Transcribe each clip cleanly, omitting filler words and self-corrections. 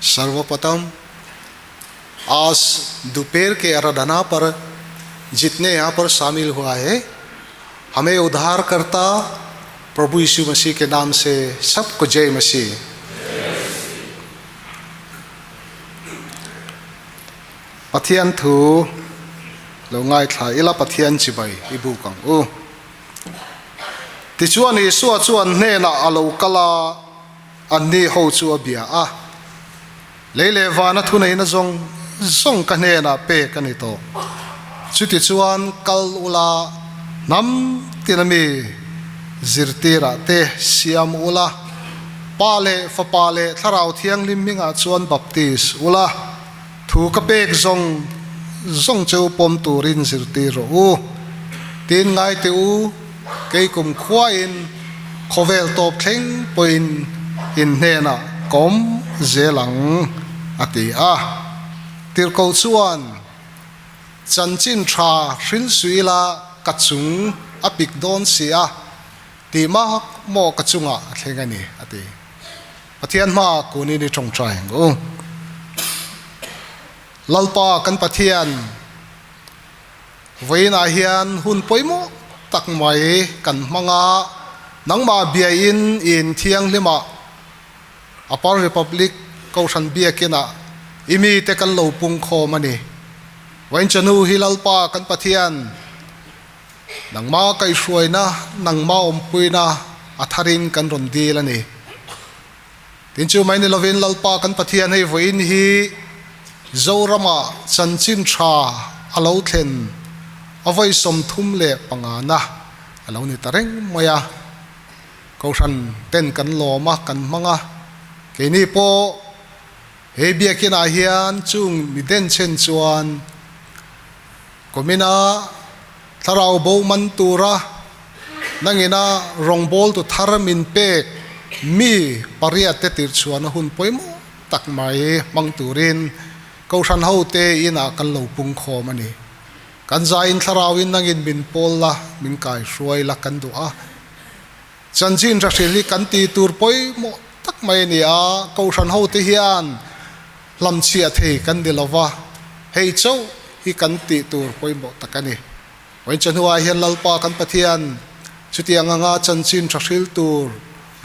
सर्वप्रथम आज दोपहर के आराधना पर जितने यहाँ पर शामिल हुआ है, हमें उद्धारकर्ता प्रभु यीशु मसीह के नाम से सबको जय मसीह। Pathian thu lo ngaithla ila Pathian chibai i buk ang u. Tichuan Isua chu an hnenah a lo kal a, anni ho chu a bia a, Lei leh vana thuneihna zawng zawng ka hnenah pek a ni tawh. Chutichuan kal ula, hnam tina mi zirtirah te siam ula, Pa leh Fapa leh Thlarau Thianghlim hmingah chuan baptis ula, thu ka pek zawng zawng cheu pawm turin zirtir rawh u. Tin ngai teh u, kei kum khuain khawvel tawp thleng pawhin in hnenah ka awm zel ang, a ti a. Tirhkoh chuan chanchin tha hrilh suih ila ka chung a pik dawn si a, tih mak maw ka chungah a thleng a ni, a ti. Pathian hmaah kunin i tawngtai ang u. Lalpa kan Pathian, vawiinah hian hun pawimawh tak mai kan hmang a, nangmah biain i inthianghlimah Upper Republic Kohhran Biakinah i mite kan lo pung khawm a ni. Vawiin chanu hi Lalpa kan Pathian, Nangmah kaihhruaina, nangmah awmpuina a tharin kan rawn dil a ni. Tin chu mai ni lovin Lalpa kan Pathian hei vawiin hi Zorama chanchin tha a lo thlen a vawi 35 na a lo ni ta reng mai a. Kohhran ten kan lawm a, kan hmang a. Keini pawh he biakinah hian chung mi denchhen chuan Kumina thlarau bo man tura nangina rawngbawltu thar min pek mi pariat te tir chhuahna hun pawimawh tak mai hmang turin Kohhran hote inah kan lo pung khawm a ni. Kan zaiin thlarauin nangin min pawl la, min kaihruai la kan duh a. Chanchin hra hrilh hi kan ti tur pawimawh tak mai a ni a, Kohhran hote hian hlamchhiah thei kan ni lo va, hei chauh hi kan tih tur pawimawh tak a ni. Vawiin chahnuah hian Lalpa kan Pathian chutiang anga chanchin tha hril tur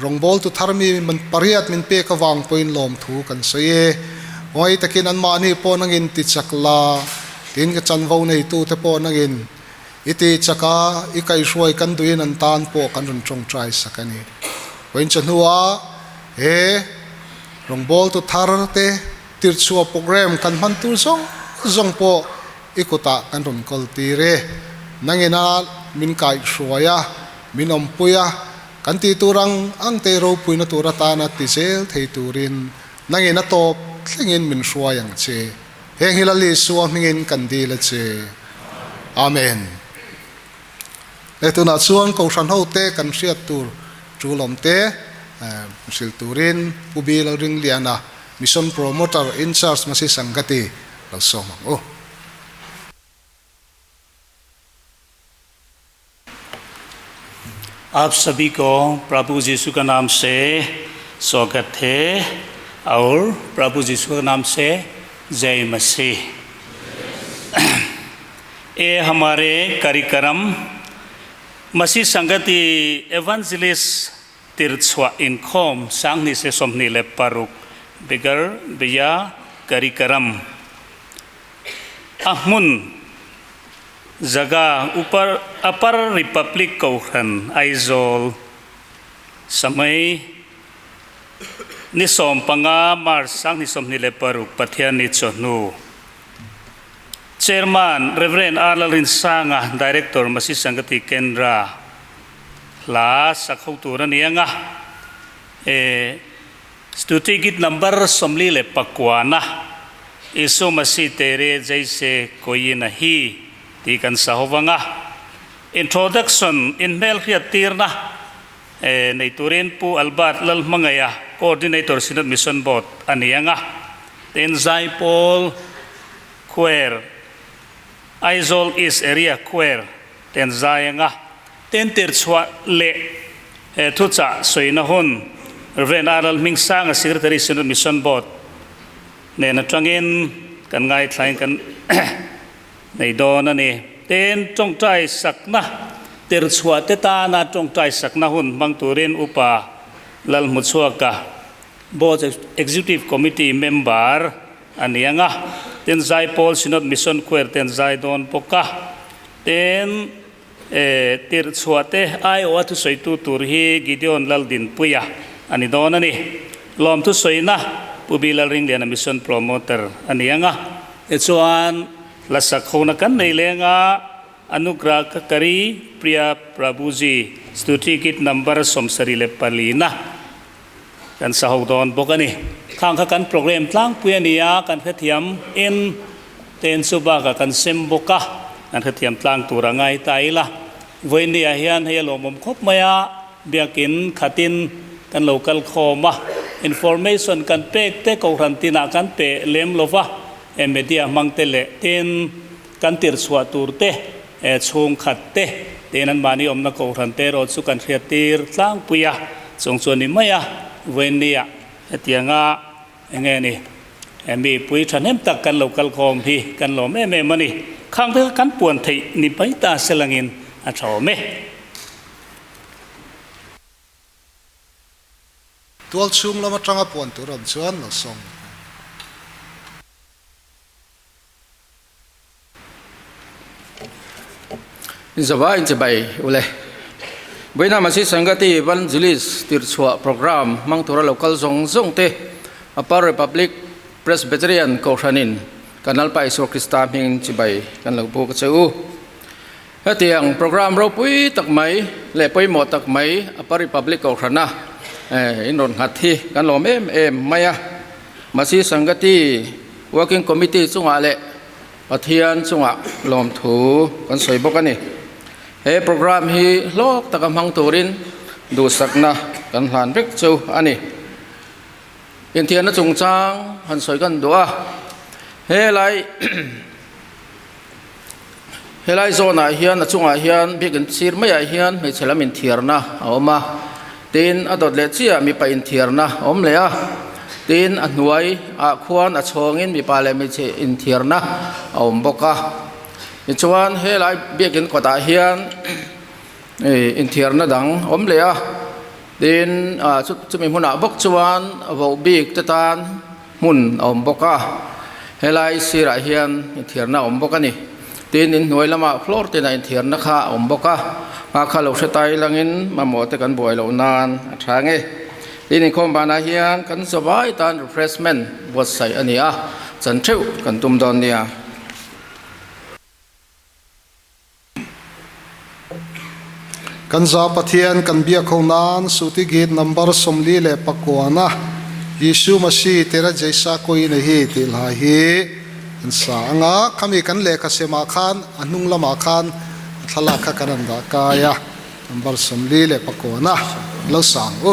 rawngbawltu thar mi pariat min pek avang pawhin lawmthu kan sawi e. Ngawi takin anmahni pawh nangin ti chak la, tin ka chanvo neitute pawh nangin i ti chak a, i kaihruai kan duhin an tan pawh kan rawn tawngtai sak a ni. Vawiin chahnuah he rawngbawltu thar te tirchhuah program kan hman tur zawng zawng pawh i kutah kan rawn kawl tir e. Nangina min kaihhruai a, min awmpui a, kan tih tur ang ang te ropuina tur atana ti zel thei turin nangina tawp thlengin min hruai ang che. Heng hi Lal Isua hmingin kan dil a che. Amen. He tunah chuan Kohhran hote kan hriat tur tul awm te hrilh turin Pu Bi Lalringliana, Mission Promoter in Charge Masi Sangati lo sawm ang u. आप सभी को प्रभु यीशु का नाम से स्वागत है और प्रभु यीशु का नाम से जय मसीह। ये हमारे कार्यक्रम मसीह संगति एवेंजलिस्ट तीर्थवा इनखोम सांगनी से सोमनी ले पारुक बिगर बिया कार्यक्रम अहमुन जगह ऊपर अपर रिपब्लिक कौहन आइजोल समय ni 15 March 2026 Pathian ni chawhnu Chairman Rev. R Lalrinsanga Director Masih Sangati Kendra hla sak ho tur a ni ang a e Stuti Git number 49 na Isu Masih Tere Jaise Koi Nahi tih kan sa ho vang a Introduction inhmelhriat tirna E nei turin Pu Albert Lalhmangaia, Coordinator Synod Mission Board a ni ang a. Tin Zaipawl Choir, Aizawl East Area Choir ten zai ang a. Tin tirchhuah leh thuchah sawina hun Rev. R. Lalhmingsanga, Secretary Synod Mission Board. Hnen atangin kan ngaithlain kan nei dawn a ni. Tin, tawngtai sakna tirchhuah te tana tawngtai sakna hun hmang turin Upa Lalhmuchhuaka, Board Executive Committee member a ni ang a. Tin, Zaipawl Synod Mission Choir te an zai dawn bawk a. Tin, Tirhchhuah te aiawha thusawitu tur hi Gideon Laldinpuia a ni dawn a ni. Lawm thusawina Pu B. Lalringliana Mission Promoter a ni ang a. Tichuan, hla sak hona kan nei leng a, Anugrah Kakari Priya Prabhuji Stuti Git Number 74 na kan sa ho dawn bawk a ni. Khang kha kan program tlangpui a ni a, kan hrethiam in ten chu bakah kan sem bawk a, kan hrethiam tlang tur a ngai ta ila. Vawinia hian hei a lawmawm khawp mai a, biakin khatin kan lo kal khawm a, information kan pek te kohhran tinah kan pe lem lo va, e media hmang te leh tin kan tirchhuah tur te, e chhungkhat te tiin anmahni awmna kohhran te erawh chu kan hriattir tlangpui a, chung chu a ni mai a, vawinia hetianga eng nge ni e mi pui thahnem tak kan lo kal khawm hi kan lawm em em a ni, khang te kha kan puan theih ni mai ta se langin a tha awm e. Tual chhung lam atanga puan tur awm chuan lo sawm. Zava in chibai ule. Buina Masi Sangati Evangelist tirchhuah program hmang tura local zawng zawng te Upper Republic Presbyterian Kohhranin kan Lalpa Isua Krista hmingin chibai kan lo buk a che u. Hetiang program ropui tak mai leh pawimawh tak mai Upper Republic Kohhrana in rawn nghat hi kan lawm em em mai a. Masi Sangati Working Committee chungah leh Pathian chungah lawmthu kan sawi bawk a ni. He program hi hlawk taka hmang turin duhsakna kan hlan vek chu a ni. Inthianna chungchang han sawi kan duh a, helai helai zawnah hian a chungah hian biakin sir maiah hian hmeichhe lam inthiarna a awm a. Tin, a dawt leh chiah mipa inthiarna a awm leh a, tin, a hnuai ah khuan a chhawngin mipa leh hmeichhe inthiarna a awm bawk a. Tichuan, helai biakin kawtah hian inthiarna dang a awm leh a, tin, chumi hmunah bawk chuan voh bik te tan hmun a awm bawk a, helai sirah hian inthiarna a awm bawk a ni. Tin, inhnuai lamah floor tinah inthiarna kha a awm bawk a, a kha lo hre tai langin mamawh te kan buai loh nan a tha nge. Tin, inkhawm banah hian kan zawai tan refreshment buatsaih a ni a, chan theuh kan tum dawn nia. Kan za Pathian kan biak ho nan Suti Git number 49 a Yishu Masih tera jaisa koi nahi tih hla hi an sa ang a, khami kan lehkha semah khan a hnung lamah khan a thlalak kha kan rawn dah kai a, number 49 a lo sa ang u.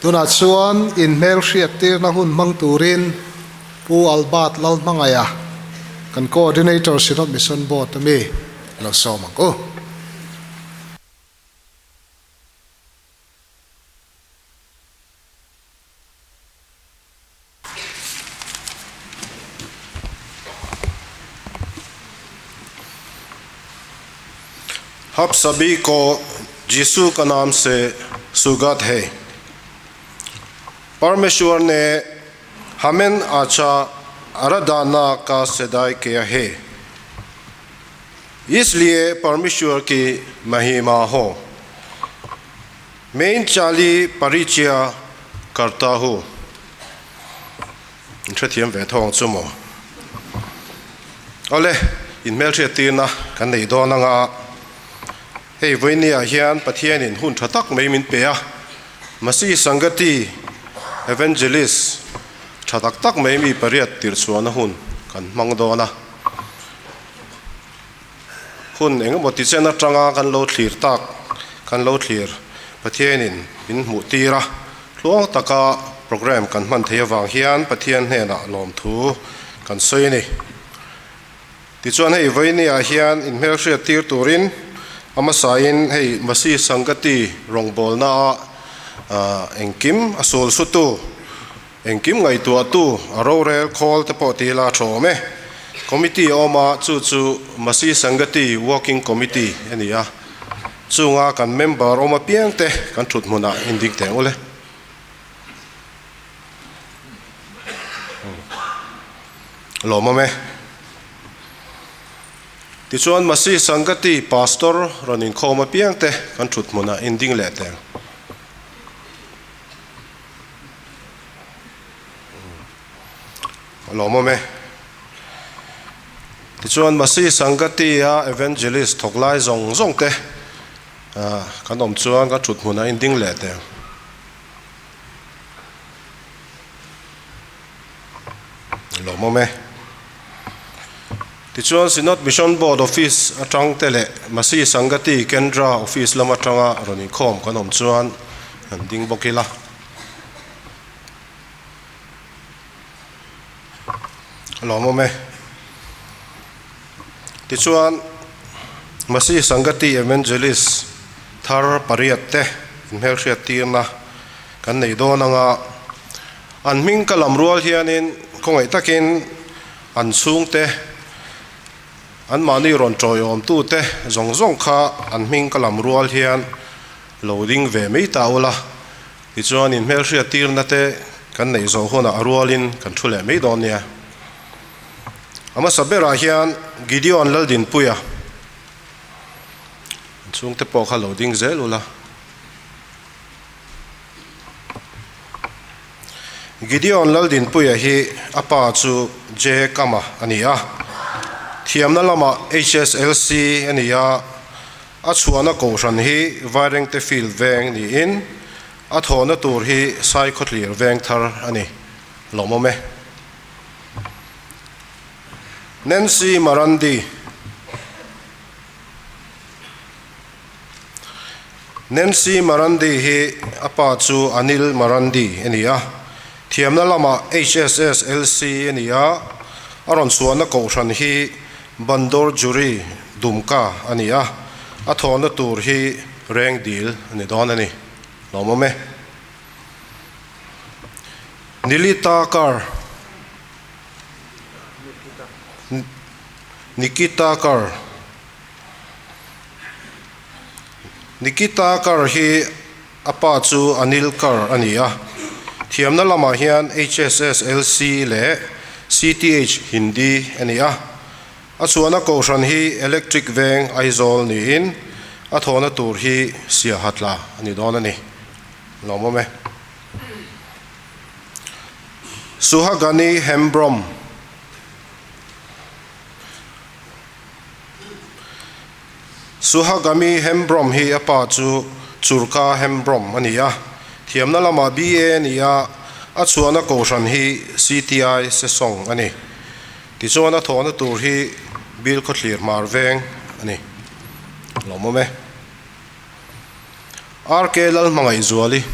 Tunah chuan inhmelhriattirna hun hmang turin Pu Albert Lalhmangaia, kan Coordinator Synod Mission Board a mi lo sawm ang u. आप सभी को यीशु का नाम से स्वागत है। परमेश्वर ने हमें अच्छा आराधना का सदाय किया है, इसलिए परमेश्वर की महिमा हो। मैं इन चाली परिचय करता हूँ। Hrethiam ve thawng chu maw? Awle, inhmelhriattirna kan nei dawn anga hei vawinia hian Pathianin hun tha tak mai min pe a, Masi Sangati Evangelist tha tak tak mai mi pariat tirchhuahna hun kan hmang dawn a. Hun engemaw tichen atanga kan lo thlir tak, kan lo thlir Pathianin min hmuh tir a, tluang taka program kan hman thei avang hian Pathian hnenah lawmthu kan sawi a ni. Tichuan hei vawinia hian inhmelhriat tir turin a hmasain hei Masi Sangati rawngbawlna ah engkim a sul sutu, Engkim ngaihtuahtu a rorel khawl te pawh ti ila a tha awm e. Committee a awm a, chu chu Masi Sangati Working Committee a ni a. Chunga kan member awm apiang te kan thut hmunah indik teh ang ule. Lawm awm e. Tichuan Masi Sangati Pastor rawn inkhawm apiang te kan thut hmunah inding leh teh ang. A lawmawm e. Tichuan Masi Sangati-a Evangelist thawk lai zawng zawng te kan awm chuan kan thut hmunah in ding leh teh ang. A lawmawm e. Tichuan Synod Mission Board Office atang te leh Masi Sangati Kendra Office lam atanga rawn inkhawm kan awm chuan an ding bawk ila. A lawmawm e. Tichuan Masi Sangati Evangelist thar pariat te inhmelhriat tirna. kan nei dawn anga an hming ka lam rual hianin khawngaih takin an chhungte an mahni rawn tawiawmtute zawng zawng kha an hming ka lam rual hian lo ding ve mai ta ula tichuan in hmelhriat tirna te kan neih zawh hunah a rualin kan thu leh mai dawn nia. A hmasa berah hian Gideon Laldinpuia an chhungte pawh kha lo ding zel ula. Gideon Laldinpuia hi a pa chu J Kama a ni a, thiamna lamah HSLC a ni a, a chhuahna kohhran hi Vairengte Field veng niin a thawhna tur hi Saikhawtlir veng thar a ni. Lawmawm e. Nancy Marandi. Nancy Marandi hi a pa chu Anil Marandi a ni a, thiamna lamah HSSLC a ni a, a rawn chhuahna kohhran hi Bandor Juri Dumka a ni a, a thawhna tur hi Rengdil a ni dawn a ni. Lawmawm e. Nilita Kar Nikita Kar Nikita Kar hi a pa chu Anil Kar a ni a, thiamna lamah hian HSSLC leh CTH Hindi a ni a. A chhuahna kohhran hi Electric Veng Aizawl niin a thawhna tur hi Siaha tla a ni dawn a ni. Lawmawm e. Suhagani Hembrom. Suhagami Hembrom hi a pa chu Churka Hembrom a ni a, thiamna lamah BA a ni a, a chhuahna kohhran hi CTI Sesawng a ni. Tichuan a thawhna tur hi Bilkhawthlir Hmar Veng a ni. Lawmawm e. RK Lalhmangaihzuali.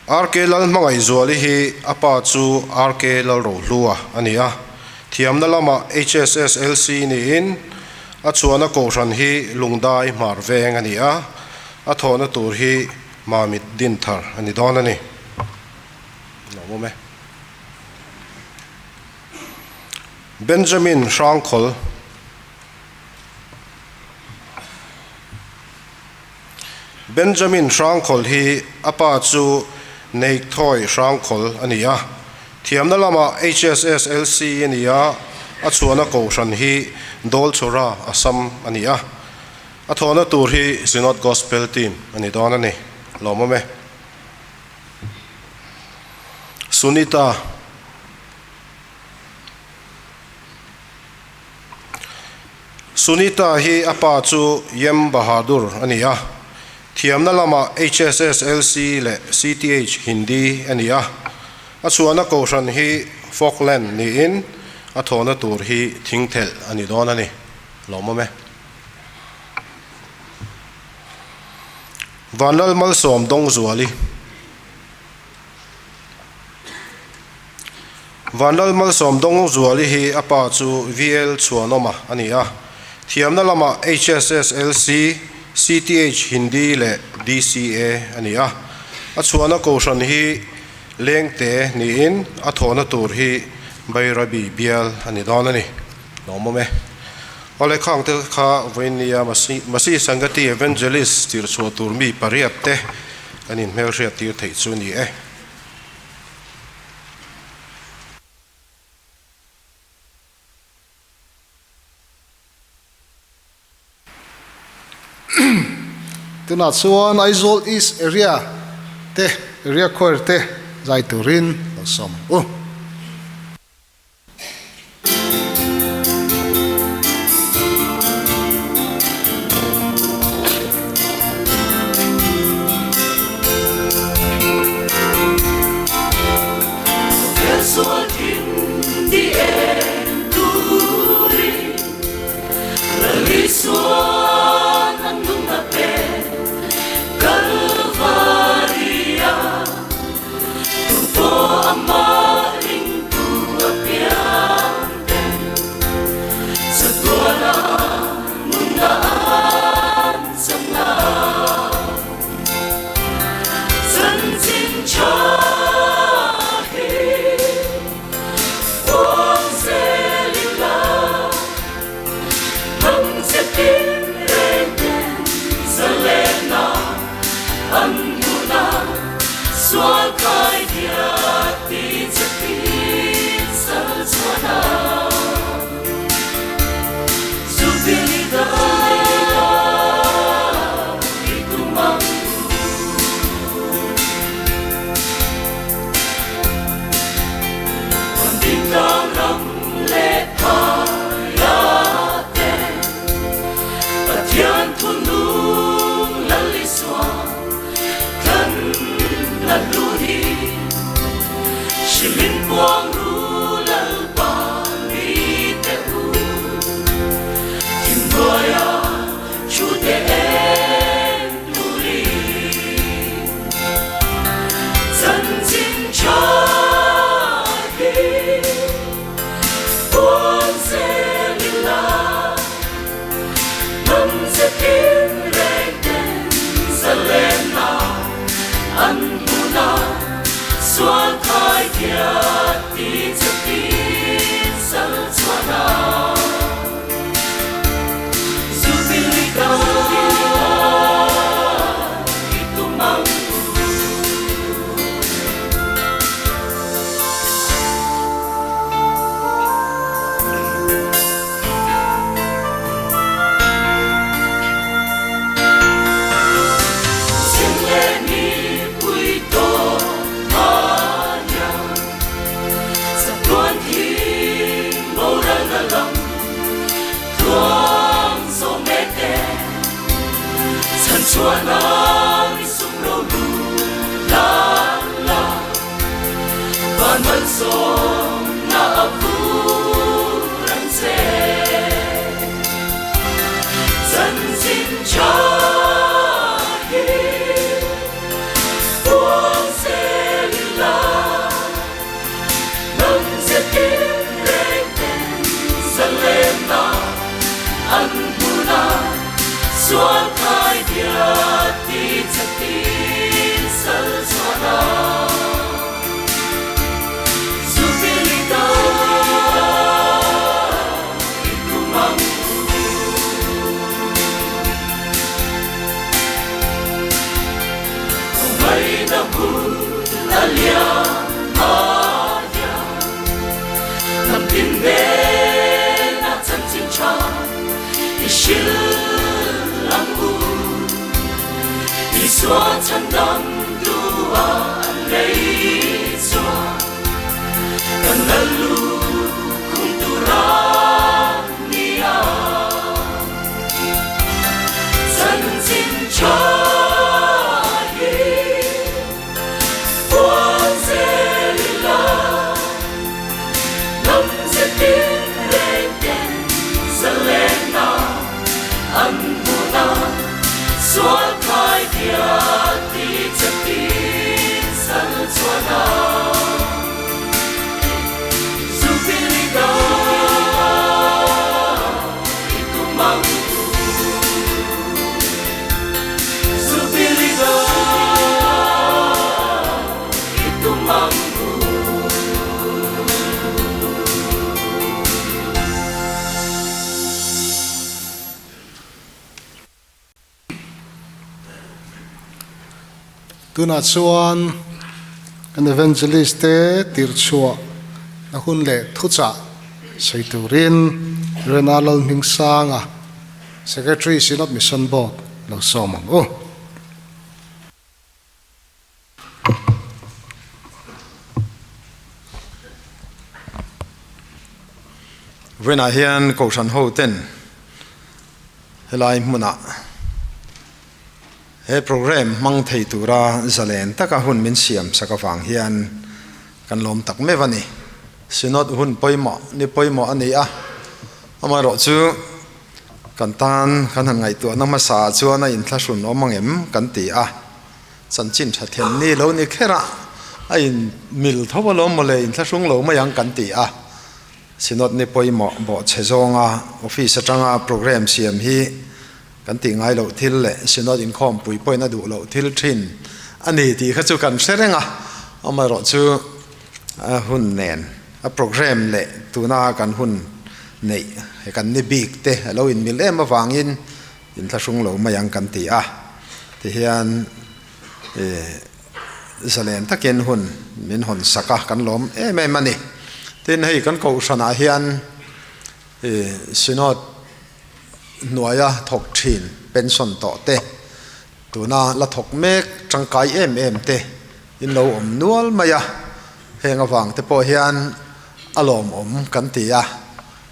RK Lalhmangaihzuali hi a pa chu RK Lalrohlua a ni a, thiamna lamah HSSLC niin a chhuahna kohhran hi Lungdai Hmar Veng a ni a, a thawhna tur hi Mamit Dinthar a ni dawn a ni. Lawmawm e. Benjamin Hrangkhawl. Benjamin Hrangkhawl hi a pa chu Neihkthawi Hrangkhawl a ni a, thiamna lamah HSSLC a ni a, a chhuahna kohhran hi Dawlchhawra Assam a ni a, a thawhna tur hi Synod Gospel Team a ni dawn a ni. Lawmawm e. Sunita. Sunita hi a pa chu Yem Bahadur a ni a, thiamna lamah HSSLC leh CTH Hindi a ni a. A chhuahna kohhran hi Falkland niin a thawhna tur hi thingthelh a ni dawn a ni. Lawmawm e. Vanlal Malsawm Dawngzuali. Vanlal Malsawm Dawngzuali hi a pa chu VL Chhuanawma a ni a, thiamna lamah HSSLC, CTH Hindi leh DCA a ni a. A chhuahna kohhran hi Lengte niin a thawhna tur hi Bairabi bial a ni dawn a ni. Lawmawm e. Awle khangte kha vawiin Masi Sangati Evangelist tirhchhuah tur mi pariat te kan inhmelhriat tir theih chu ni e. Tunah chuan Aizawl East Area te Area Choir te zai turin lo sawm ang u. Tunah chuan kan Evangelist te tirhchhuah na hun leh thuchah sawi turin Rena Lalhmingsanga, Secretary Synod Mission Board lo sawm ang u. Vawiinah hian Kohhran ho ten helai hmunah he programme hmang thei tura zalen taka hun min siam sak avang hian kan lawm tak meuh a ni. Synod hun pawimawh ni pawimawh a ni a, amaherawhchu kan tan kan han ngaihtuahna hmasa ah chuan a inthlahrun awm ang em kan ti a. Chanchin tha then ni lo ni kher a, a in mil tho alawm mawle inthlahrung lo mai ang kan ti a. Synod ni pawimawh bawhchhe zawnga office atanga programme siam hi kan tih ngai loh thil leh Synod inkhawmpui pawhin a duh loh thil thin a ni tih kha chu kan hre reng a, amaherawh chu a hun nen a programme leh tuna kan hun neih he kan ni bik te a lo inmil em avangin Inthlahrung lo mai ang kan ti a, tihian zalen takin hun min hawn sak a, kan lawm em em a ni. Tin, hei kan kohhranah hian Synod hnuaia thawk thin pension tawh te, tuna la thawk mek tangkai em em te in lo awm nual mai a, heng avang te pawh hian a lawmawm kan ti a,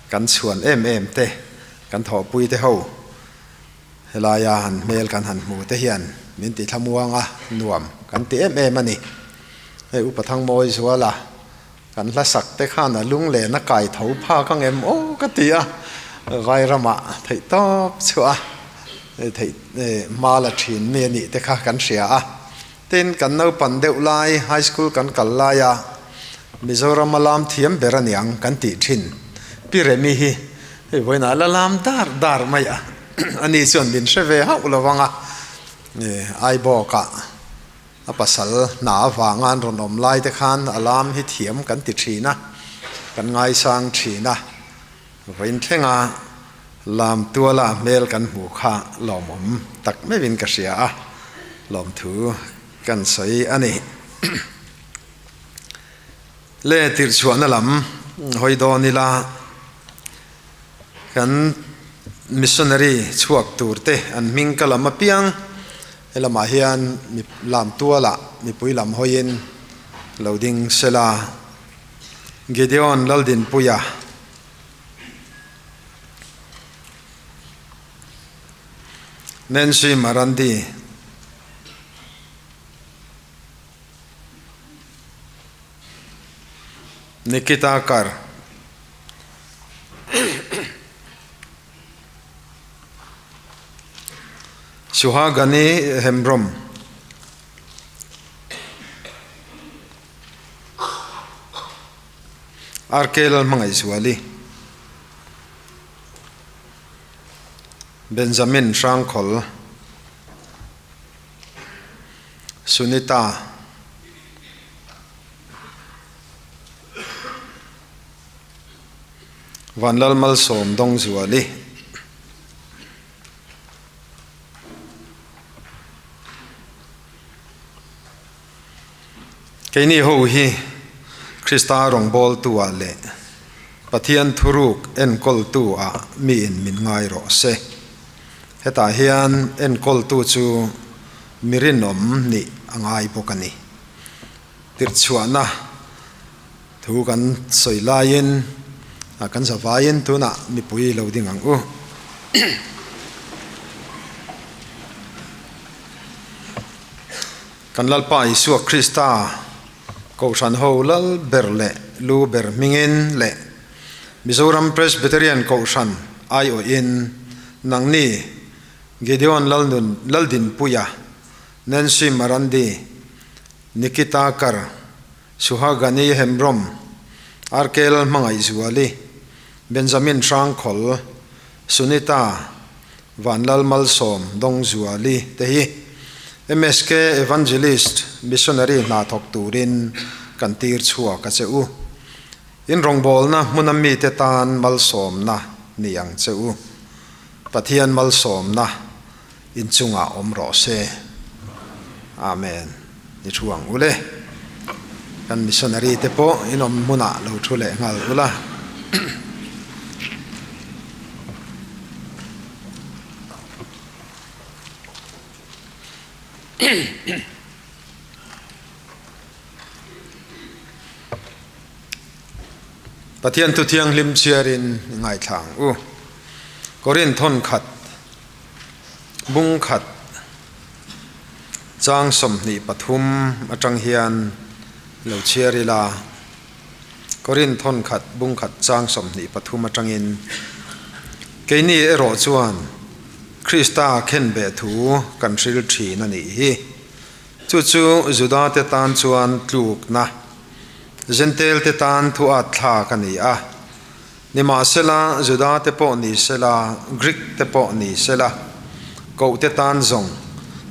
kan chhuan em em te. Kan thawhpui te ho helaia han hmel kan han hmu te hian min ti thlamuang a, nuam kan ti em em a ni. Hei Upa Thangmawi Zuala kan hla sak te khan a lung len a kai tho phak ang em aw ka ti a, Vairamah theih tawp chhuah a, theih hma la thin mi a nih te kha kan hria a. Tin, kan naupan deuh lai, high school kan kal laia Mizorama lam thiam ber a niang kan tih thin. Pi Remi hi hei vawiinah la lam dar dar mai a, ani chuan min hre ve hauh lo vang a, Aibawkah a pasal hna avanga an rawn awm lai te khan a lam hi thiam kan ti thin a, kan ngaisang thin a, vawiin thlenga lam tuala hmel kan hmuh kha lawmawm tak meuhin ka hria a, lawmthu kan sawi a ni. Le tirhchhuahna lam hawi dawn ila kan missionary chhuak tur te an hming ka lam apiang helamah hian mi lam tualah mipui lam hawiin lo ding sela Gideon Laldinpuia Nancy Marandi. Nikita Kar. Suhagani Hembrom. RK Lalhmangaihzuali. Benjamin Hrangkhawl. Sunita. Vanlalmalsawm Dawngzuali. Keini ho hi Krista rawngbawltu ah leh Pathian thuruk enkawltu ah miin min ngai rawh se. Hetah hian enkawltu chu mi rinawm nih a ngai bawk a ni. Tirhchhuahna thu kan sawi laiin kan zavaiin tunah mipui lo ding ang u. Kan Lalpa Isua Krista Kohhran ho lal ber leh lu ber hmingin leh Mizoram Presbyterian Kohhran aiawhin nangni Gideon Lalnun Laldinpuia, Nancy Marandi, Nikita Kar, Suhagani Hembrom, RK Lalhmangaihzuali, Benjamin Hrangkhawl, Sunita Vanlal Malsawm Dawngzuali te hi MSK Evangelist Missionary hna thawk turin kan tir chhuak a che u. In rawngbawlna hmuna mite tan malsawmna ni ang che u. Pathian malsawmna inchungah awm rawh se. Amen. Ni thu ang ule. Kan missionary te pawh in awm hmunah lo thu leh nghal ula. Pathian thu thianghlim chhiarin i ngaithla ang u. Korin thawn khat, bung khat, chang 23 atang hian lo chhiar ila. Korin thawn khat, bung khat, chang 23 atangin, Keini erawh chuan Krista khenbeh thu kan hril thin a nih hi. Chu chu Judate tan chuan tlukna, Jentail-te tan thu at thlak a ni a. Nimahsela, Judate pawh ni sela, Greek-te pawh ni sela, kohte tan zawng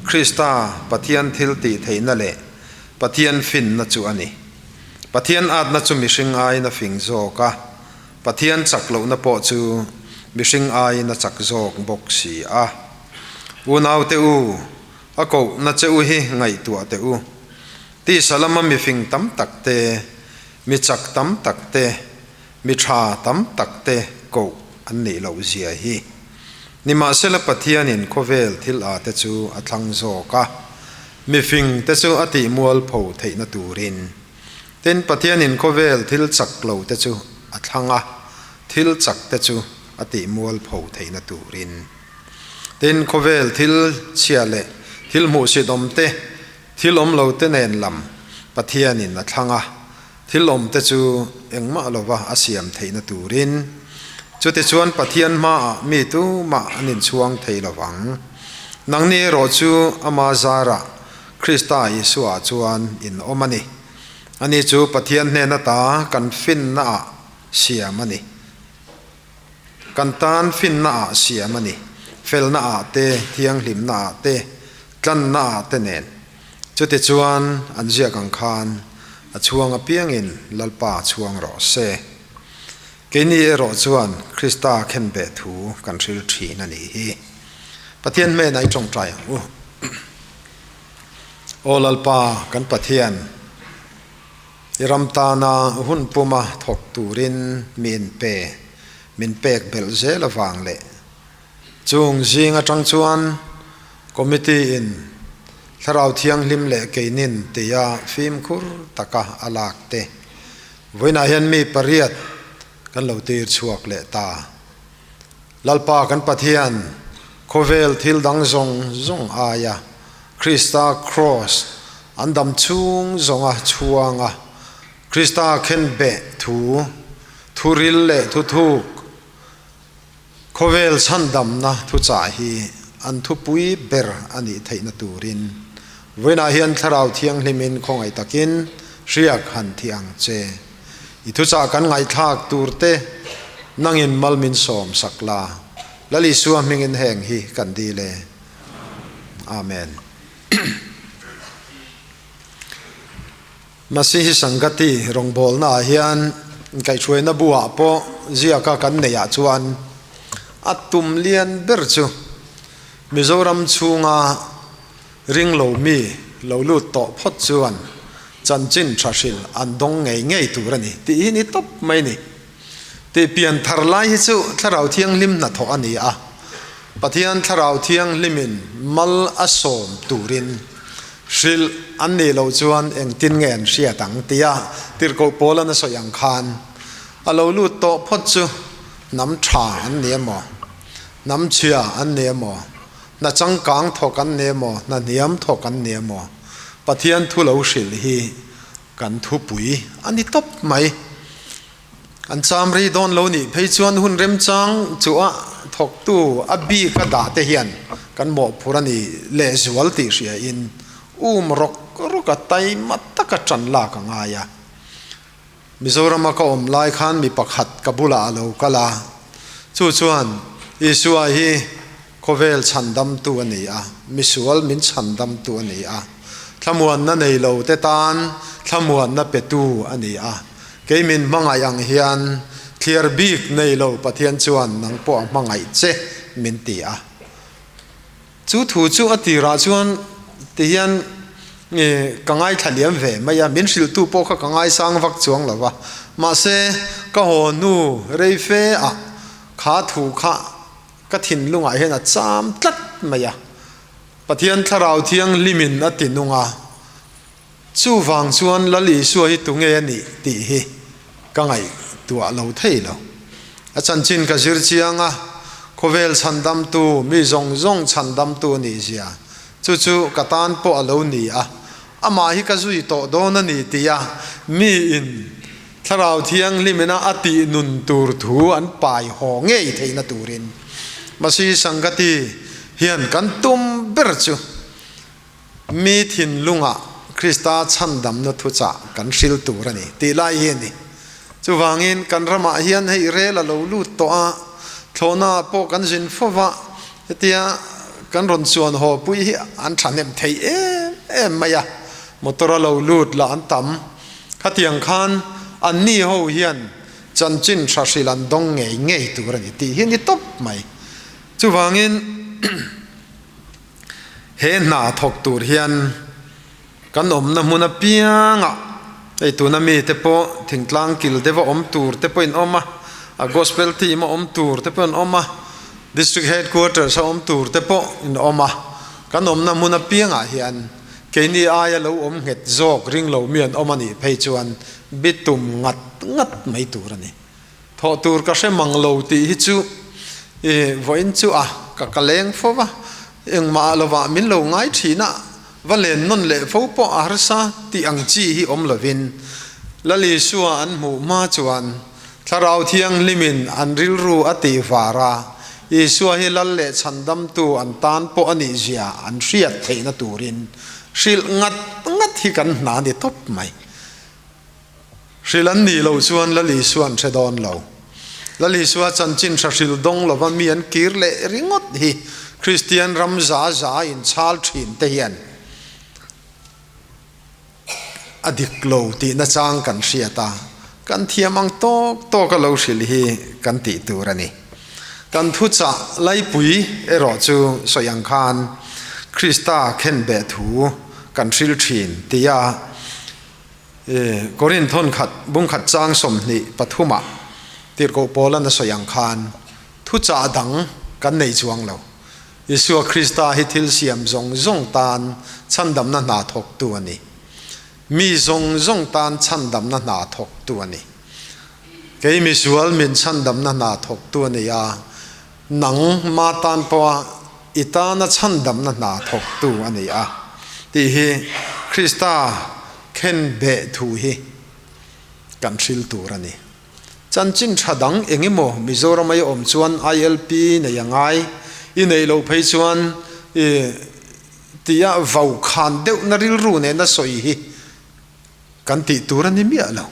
Krista Pathian thil tih theihna leh Pathian finna chu a ni. Pathian atna chu mihring aiin a fing zawk a, Pathian chak lohna pawh chu mihring aiin a chak zawk bawk si a. Unaute u, a kohna che u hi ngaihtuah teh u. Tisa lama mifing tam tak te, mi chak tam tak te, mi tha tam tak te koh an nih loh zia hi. Nimahsela Pathianin khawvel thil a te chu a thlang zawk a, mifing te chu a tih mualpho theihna turin. Tin, Pathianin khawvel thil chak lo te chu a thlang a, thil chak te chu a tih mualpho theihna turin. Tin, khawvel thil chhia leh thil hmuhsit awm te, thil awm lo te nen lam Pathianin a thlang a, Thil awmte chu engmah lova a siam theihna turin, chutichuan Pathian hmaah mi tumah an inchhuang thei lo vang. Nangni erawh chu ama zarah Krista Isuaah chuan in awm a ni. Ani chu Pathian hnen ata kan finnaah siam a ni. Kan tan finnaah siam a ni, felnaah te, thianghlimnaah te, tlannaah te nen. Chutichuan an ziak ang khan a chhuang apiangin Lalpa chhuang rawh se. Keini erawh chuan Krista khenbeh thu kan hril thin a nih hi. Pathian hmenah i tawngtai ang u. Aw Lalpa kan Pathian, i ram tana hun puma thawk turin mi inpe min pek belh zel avang leh Chung zing atang chuan Committee in Thlarau Thianghlim leh Keinin tia fimkhur taka a lak te vawiinah hian mi pariat kan lo tir chhuak leh ta. Lalpa kan Pathian, Khawvel thil dang zawng zawng aia Krista Kraws an dam chhung zawnga chhuanga Krista khenbeh thu, thuril leh thuthuk, Khawvel chhandamna thuchah hi an thupui ber a nih theihna turin vawiinah hian Thlarau Thianghlimin khawngaih takin hriak han thi ang che. I thuchah kan ngaihthlak turte nangin mal min sawm sak la, Lal Isua hmingin heng hi kan dil e. Amen. Masihi Sangati rawngbawlna ah hian kaihhruaina bu ah pawh ziaka kan neih ah chuan a tum lian ber chu Mizoram chhunga ring lo mi lo lut tawh phawt chuan chanchin tha hril an dawng ngei ngei tur a ni tih hi ni tawp mai ni. Tih pian thar lai hi chu Thlarau Thianghlim hnathawh a ni a, Pathian Thlarau Thianghlimin mal a sawm turin hrilh an nih loh chuan engtin nge an hriat ang tia Tirhkoh Paula'n a sawi ang khan a lo lut tawh phawt chu hnam tha an ni emaw, hnam chhia an ni emaw, hna changkang thawk an ni emaw, hna hniam thawk an ni emaw, Pathian thu lo hrilh hi kan thupui a ni tawp mai. An cham rei dawn lo nih phei chuan hun remchang chu a thawktu a bik a dah te hian kan mawhphur a ni lehzual tih hria in um rawk rawk a taima taka tan lak a ngai a. Mizorama ka awm lai khan mi pakhat ka bulah a lo kal a, chu chuan Isua hi Khawvel chhandamtu a ni a, misual min chhandamtu a ni a, thlamuanna nei lo te tan thlamuanna petu a ni a. Kei min hmangaih ang hian thliar bik nei lo Pathian chuan nang pawh a hmangaih che min ti a. Chu thu chu a tirah chuan ti hian ka ngaithla liam ve mai a, min hrilhtu pawh kha ka ngaisang vak chuang lo va. Mahse, ka haw hnu rei fe ah kha thu kha Ka thinlungah hian a cham tlat mai a, Pathian Thlarau Thianghlimin a ti nung a, chuvang chuan Lal Isua hi tunge a nih tih hi ka ngaihtuah lo thei lo. A chanchin ka zir chiang a, khawvel chhandamtu, mi zawng zawng chhandamtu a nih zia, chu chu ka tan pawh a lo ni a, amah hi ka zui tawh dawn a ni tia miin Thlarau Thianghlimina a tih nun tur thu an pai haw ngei theihna turin Masi Sangati hian kan tum ber chu mi thinlungah Krista chhandamna thuchah kan hril tur a ni tih lai hi a ni. Chuvangin kan ramah hian hei rel a lo lut tawh a, thlawhnaah pawh kan zin fo va, hetia kan rawn chuan haw pui hi an thahnem thei em em mai a, motor a lo lut lah an tam. Khatiang khan anni ho hian chanchin tha hrilh an dawng ngei ngei tur a ni tih hi ni tawp mai. Chuvangin he hna thawk tur hian kan awmna hmun apiangah hei tuna mite pawh thingtlang kil deuha awm tur te pawhin awm a, a gospel team a awm tur te pawhin awm a, district headquarters a awm tur te pawh in awm a, kan awmna hmun apiangah hian Keini aia lo awm nghet zawk ring lo mi an awm a nih phei chuan bitum ngat ngat mai tur a ni. Thawh tur ka hre mang lo tih hi chu i vawiin chu a ka ka leng fo va, engmah lovah min lo ngai thin a, va len nawn leh fo pawh a harsa tih ang chi hi awm lovin Lal Isua an hmuh hma chuan Thlarau Thianghlimin an rilru a tih var a, Isua hi Lal leh Chhandamtu an tan pawh a nih zia an hriat theihna turin hrilh ngat ngat hi kan hna ni tawp mai. Hrilh an nih loh chuan Lal Isua an hre dawn lo. Lal Isua chanchin hra hrilh dawng lova mi an kir leh ringawt hi Kristian ram za za inchhal thin te hian A dik lo tih nachang kan hriat a, kan thiam ang tawk tawk a lo hrilh hi kan tih tur a ni. Kan thuchah laipui erawh chu sawi ang khan Krista khenbeh thu kan hrilh thin tia Korinth thawnkhat bungkhat chang 23 ah Tirhkoh Paula'n a sawi ang khan thuchah dang kan nei chuang lo. Isua Krista hi thil siam zawng zawng tan chhandamna hna thawktu a ni. Mi zawng zawng tan chhandamna hna thawktu a ni. Kei misual min chhandamna hna thawktu a ni a, nang ma tan pawha i tana chhandamna hna thawktu a ni a tih hi Krista khenbeh thu hi kan hril tur a ni. Chanchin tha dang eng emaw Mizoram a i awm chuan ILP nei a ngai, i neih loh phei chuan i tia vau khan deuhna rilru nena sawi hi kan tih tur a ni miah lo.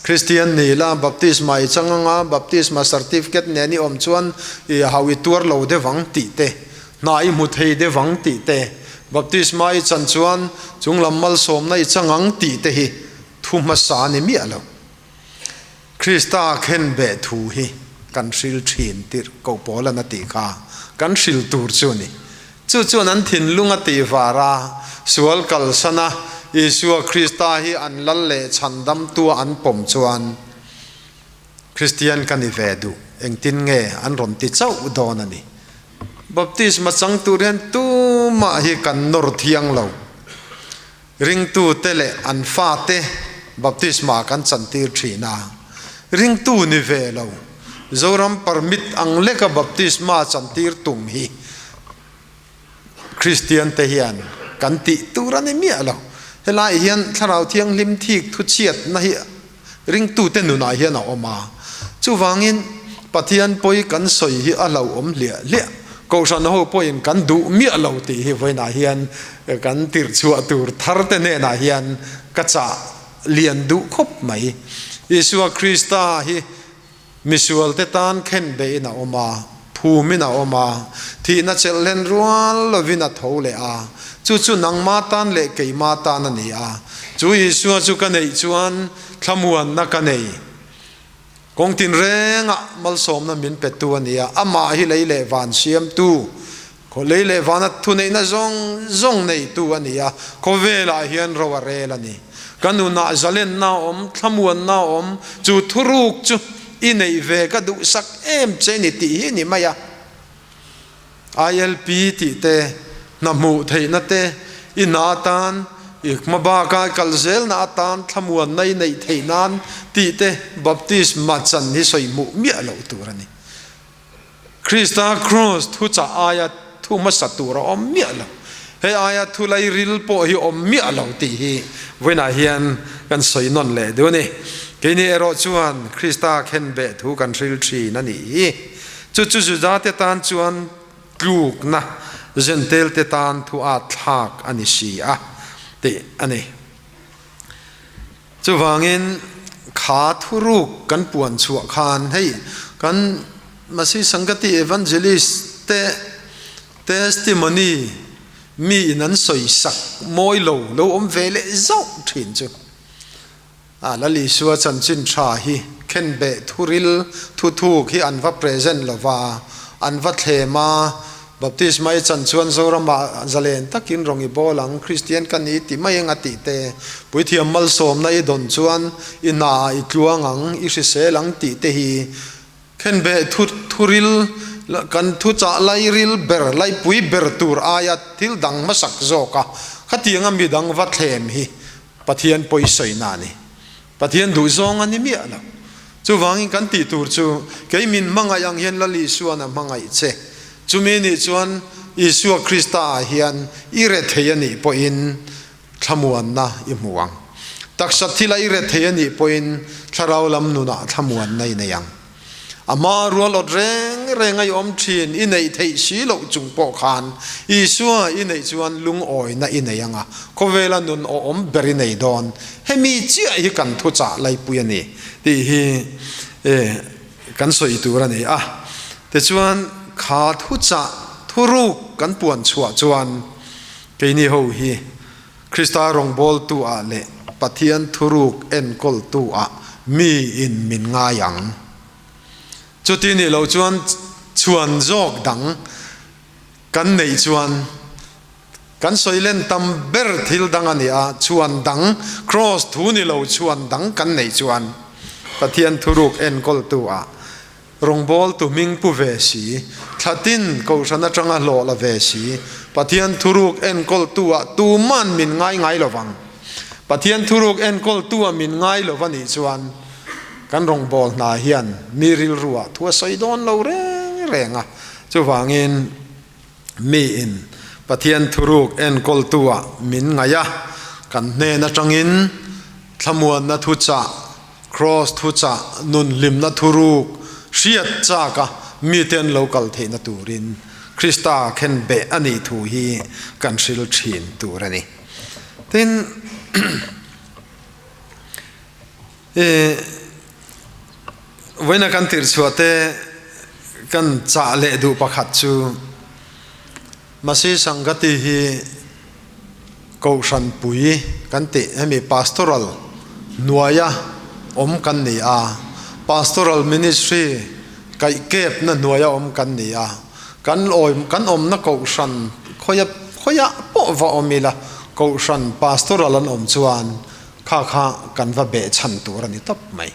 Kristian ni la baptisma i chang anga baptisma certificate nen i awm chuan i hau i tuar lo deuh ang tih te, hna i hmu thei deuh ang tih te, baptisma i chan chuan chunglam malsawmna i chang ang tih te hi thu hmasa a ni miah lo. Krista khenbeh thu hi kan hril thin tirh koh pawl an a tih kha kan hril tur chu a ni. Chu chuan an thinlung a tih var a, sual kalsan a, Isua Krista hi an lal leh chhandamtua an pawm chuan Kristian ka ni ve duh, engtin nge an rawn ti chauh dawn a ni. Baptisma chang tur hian tumah hi kan nawr thiang lo. Ringtute leh an fate baptisma kan chantir thin a, ringtu ni ve lo, Zoram permit ang leka baptisma chantir tum hi Kristian te hian kan tih tur a ni miah lo. Helai hian Thlarau Thianghlim thik thuchhiatna hi ringtute nunah hian a awm a. Chuvangin Pathian pawi kan sawi hi a hlauhawm hliah hliah. Kohhran ho pawhin kan duh miah lo tih hi vawiinah hian kan tirhchhuah tur tharte hnenah hian ka chah lian duh khawp mai. Isua Krista hi Misualte tan khenbeihin a awm a, phumin a awm a, thihna chelh hlen rual lovin a tho leh a, chu chu nangma tan leh keima tan a ni a. Chu Isua chu ka neih chuan thlamuanna ka nei. Kawng tinrengah malsawmna min petu a ni a, amah hi lei leh van siamtu, khaw lei leh vana thuneihna zawng zawng neitu a ni a, khawvelah hian ro a rel a ni. Ka nunah zalenna a awm, thlamuanna a awm, chu thuruk chu i neih ve ka duhsak em che ni tih hi ni mai a. ILP tih te, hna hmuh theihna te, i hna atan, i hma baka i kal zelna atan thlamuanna i neih theih nan tih te baptisma chan hi sawi hmuh miah loh tur a ni. Krista Kraws thuchah aia thu hmasa tur a awm miah lo. Hei aia thu lairil pawh hi awm miah lo tih hi vawiinah hian kan sawi nawn leh duh a ni. Keini erawh chuan Krista khenbeh thu kan hril thin a nih hi. Chu chu Judate tan chuan tlukna, Jentail-te tan thu at thlak a ni si a tih a ni. Chuvangin kha thuruk kan puan chhuah khan hei kan Masi Sangati Evangelist te testimony mi in an sawi sak mawi lo lo awm ve leh zauh thin chu a Lal Isua chanchin tha hi khenbeh thuril thuthuk hi an va present lova an va thlem a. Baptisma i chan chuan Zoramah zalen takin rawng i bawl ang, Kristian ka ni ti mai eng a tih te, Puithiam malsawmna i dawn chuan i hnaah i tluang ang, i hrisel ang tih te hi khenbeh thu thuril kan thuchah lairil ber, laipui ber tur aia thil dang hmasak zawk a, khatianga midang va thlem hi Pathian pawisawi-na a ni. Pathian duhzawng a ni miah lo. Chuvangin kan tih tur chu, kei min hmangaih ang hian Lal Isua'n a hmangaih che. Chumi nih chuan Isua Krista ah hian i re thei a nih pawhin thlamuanna i hmu ang. Taksa thila i re thei a nih pawhin thlarau lam nunah thlamuanna i nei ang. A hma rual awt reng reng a i awm thin, i neih theih si loh chung pawh khan Isua i neih chuan lungawina i nei anga, khawvela nun awhawm ber i nei dawn. Hemi chiah hi kan thuchah laipui a ni tih hi kan sawi tur a ni a. Tichuan kha thuchah thuruk kan puan chhuah chuan keini ho hi Krista rawngbawltu ah leh Pathian thuruk enkawltu ah mi in min ngai ang. Chuti nih loh chuan chhuan zawk dang kan neih chuan kan sawi len tam ber thil dang a ni a, chhuan dang, Kraws thu ni lo chhuan dang kan neih chuan Pathian thuruk enkawltu ah Rawngbawltu hming pu ve si, thlatin kohhran atanga hlawh la ve si, Pathian thuruk enkawltu ah tuman min ngai ngai lo vang. Pathian thuruk enkawltu ah min ngai lo va nih chuan kan rawngbâwl hna hian mi rilru ah thu a sawi dawn lo reng reng a. Chuvangin. Mi in Pathian thuruk enkawltu ah min ngaih a, kan hnen atangin thlamuanna thuchah, Kraws thuchah, nun hlimna thuruk hriat chak a mite an lo kal theihna turin Krista khen beh a nih thu hi kan hril thin tur a ni. Tin, i vawiina kan tirhchhuah te kan chah leh duh pakhat chu Masi Sangati hi Kohhran pui kan tih hemi Pastoral hnuaia awm kan ni a, Pastoral Ministry kaihkepna hnuaia awm kan ni a, kan awi kan awmna Kohhran khawia khawiah pawh va awm ila Kohhran Pastoral an awm chuan Kha kha kan va beh chhan tur a ni tawp mai.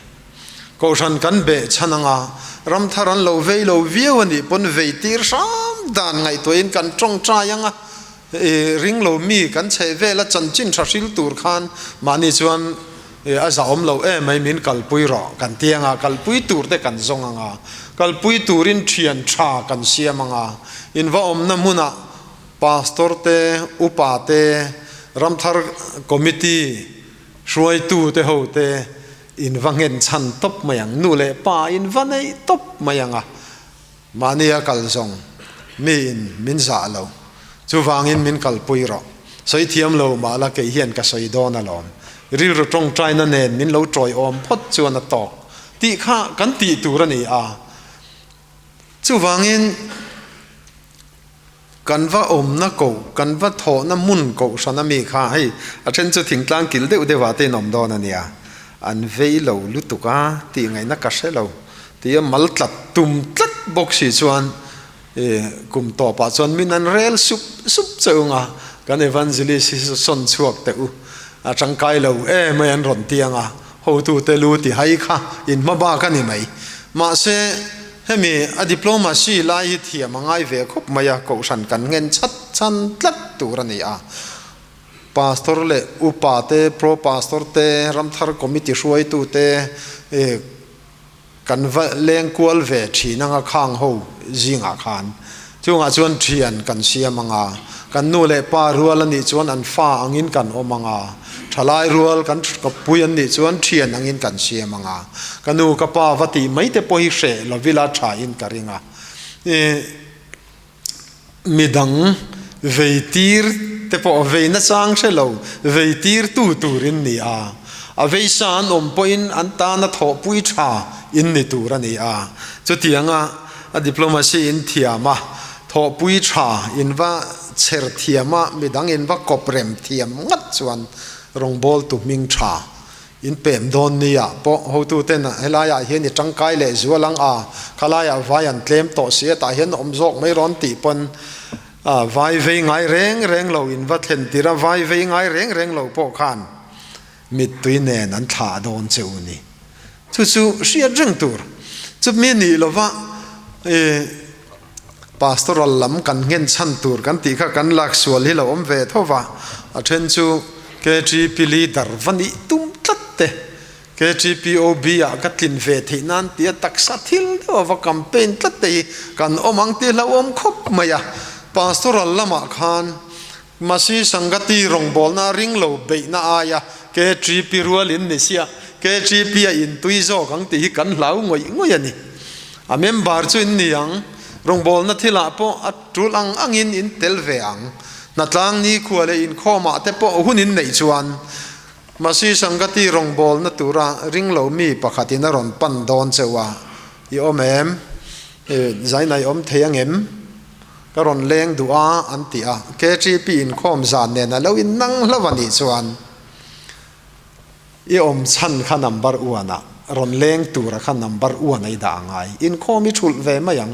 Kohhran kan beh chhan anga ramthar an lo vei lo viau a nih pawn vei tir hram dan ngaihtuahin kan tawngtai anga i ring lo mi kan chheh vela chanchin tha hril tur khan mahni chuan a zahawm lo em mai min kalpui rawh kan ti anga kalpui tur te kan zawng anga kalpui turin thian tha kan siam anga in va awmna hmunah Pastor te, upa te, ramthar committee hruaitu te ho te in va nghen chhan tawp mai ang, nu leh pa in va neih tawp mai ang a, mahni a kal zawng mi in min zah lo, chuvangin min kalpui rawh, sawi thiam lo mah la kei hian ka sawi dawn alawm, rilru tawngtaina nen min lo tawiawm phawt chuan a tawk tih kha kan tih tur a ni a, chuvangin. Kan va awmna koh, kan va thawhna hmun kohhran a mi kha hei a then chu thingtlang kil deuh deuh ah te in awm dawn a nia, an vei lo lutuk a tih ngaihna ka hre lo ti a mal tlat tum tlat bawk si chuan i kum tawp ah chuan min an rel sup sup che ung a, kan evangelist hi sawn chhuak teh u a tangkai lo em mai an rawn ti ang a, hotute lu ti hai kha in hma bak a ni mai mahse. Hemi a diplomacy lai hi thiam a ngai ve khawp mai a, kohhran kan ngen chat chan tlat tur a ni a. Pastor leh upa te, pro pastor te, ramthar committee hruaitu te kan va leng kual ve thin anga khang ho zingah khan. Chungah chuan thian kan siam anga, kan nu leh pa rual a nih chuan an fa angin kan awm anga, thalai rual kan pui an nih chuan thian angin kan siam anga, ka nu ka pa va tih mai te pawh hi hreh lovila thain ka ring a. I midang vei tir te pawh vei nachang hre lo, vei tir tu turin ni a, a vei sa an awm pawhin an tana thawhpui tha in ni tur a ni a, chutianga A diplomacy in thiam a, thawhpui tha in va chher thiam a, midang in va kawp rem thiam ngat chuan rawngbawltu hming tha in pem dawn ni ah pawh hotuten helaiah hian i tangkai leh zual ang a, khalaiah vai an tlem tawh si a tah hian awm zawk mai rawn tih pawn vai vei ngai reng reng lo in va thlen tir a, vai vei ngai reng reng lo pawh khan mittui nen an thlah dawn che u ni. Chu chu hriat reng tur. Chumi nih lova i pastoral lam kan nghen chhan tur kan tih kha kan lak sual hi lo awm ve tho va. A then chu KTP leader va nih tum tlat te, KTPOB ah ka tlin ve theih nan tia taksa thil deuh a va campaign tlat te hi kan awm ang tih hlauhawm khawp mai a. Pastoral lamah khan Masi Sangati rawngbawlna ring lo beihna aia KTP rual in ni sia, KTP a intui zawk ang tih hi kan hlau ngawih ngawih a ni. A member chu in ni ang, rawngbawlna thilah pawh a tul ang angin in tel ve ang. Hnatlang nikhua leh inkhawmah te pawh hun in neih chuan Masi Sangati rawngbawlna tura ring lo mi pakhatin a rawn pan dawn cheu a, i awm em? Zainai awm thei ang em? Ka rawn leng duh a, an ti a. KTP inkhawm zan nen a lo innang hlauh a nih chuan i awm chhan kha number one ah rawn leng tura kha number one a i dah angai. Inkhawm i thulh ve mai ang.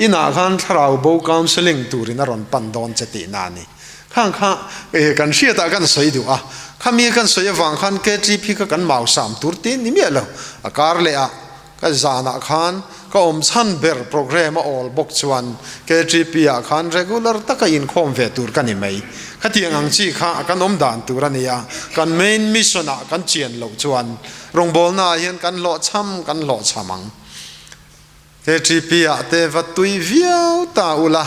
Inah khan thlarau bo counselling turin a rawn pan dawn che tihna a ni. Khang kha kan hriatah kan sawi duh a, khami kan sawi avang khan KTP kha kan mausam tur tih ni miah lo. A kar leh ah Ka zanah khan ka awm chhan ber program a awl bawk chuan KTP ah khan regular taka inkhawm ve tur ka ni mai. Khatiang ang chi kha kan awm dan tur a ni a, kan main mission ah kan chian loh chuan rawngbawlna ah hian kan hlawhchham kan hlawhchham ang. KTP ah te va tui viau ta ula.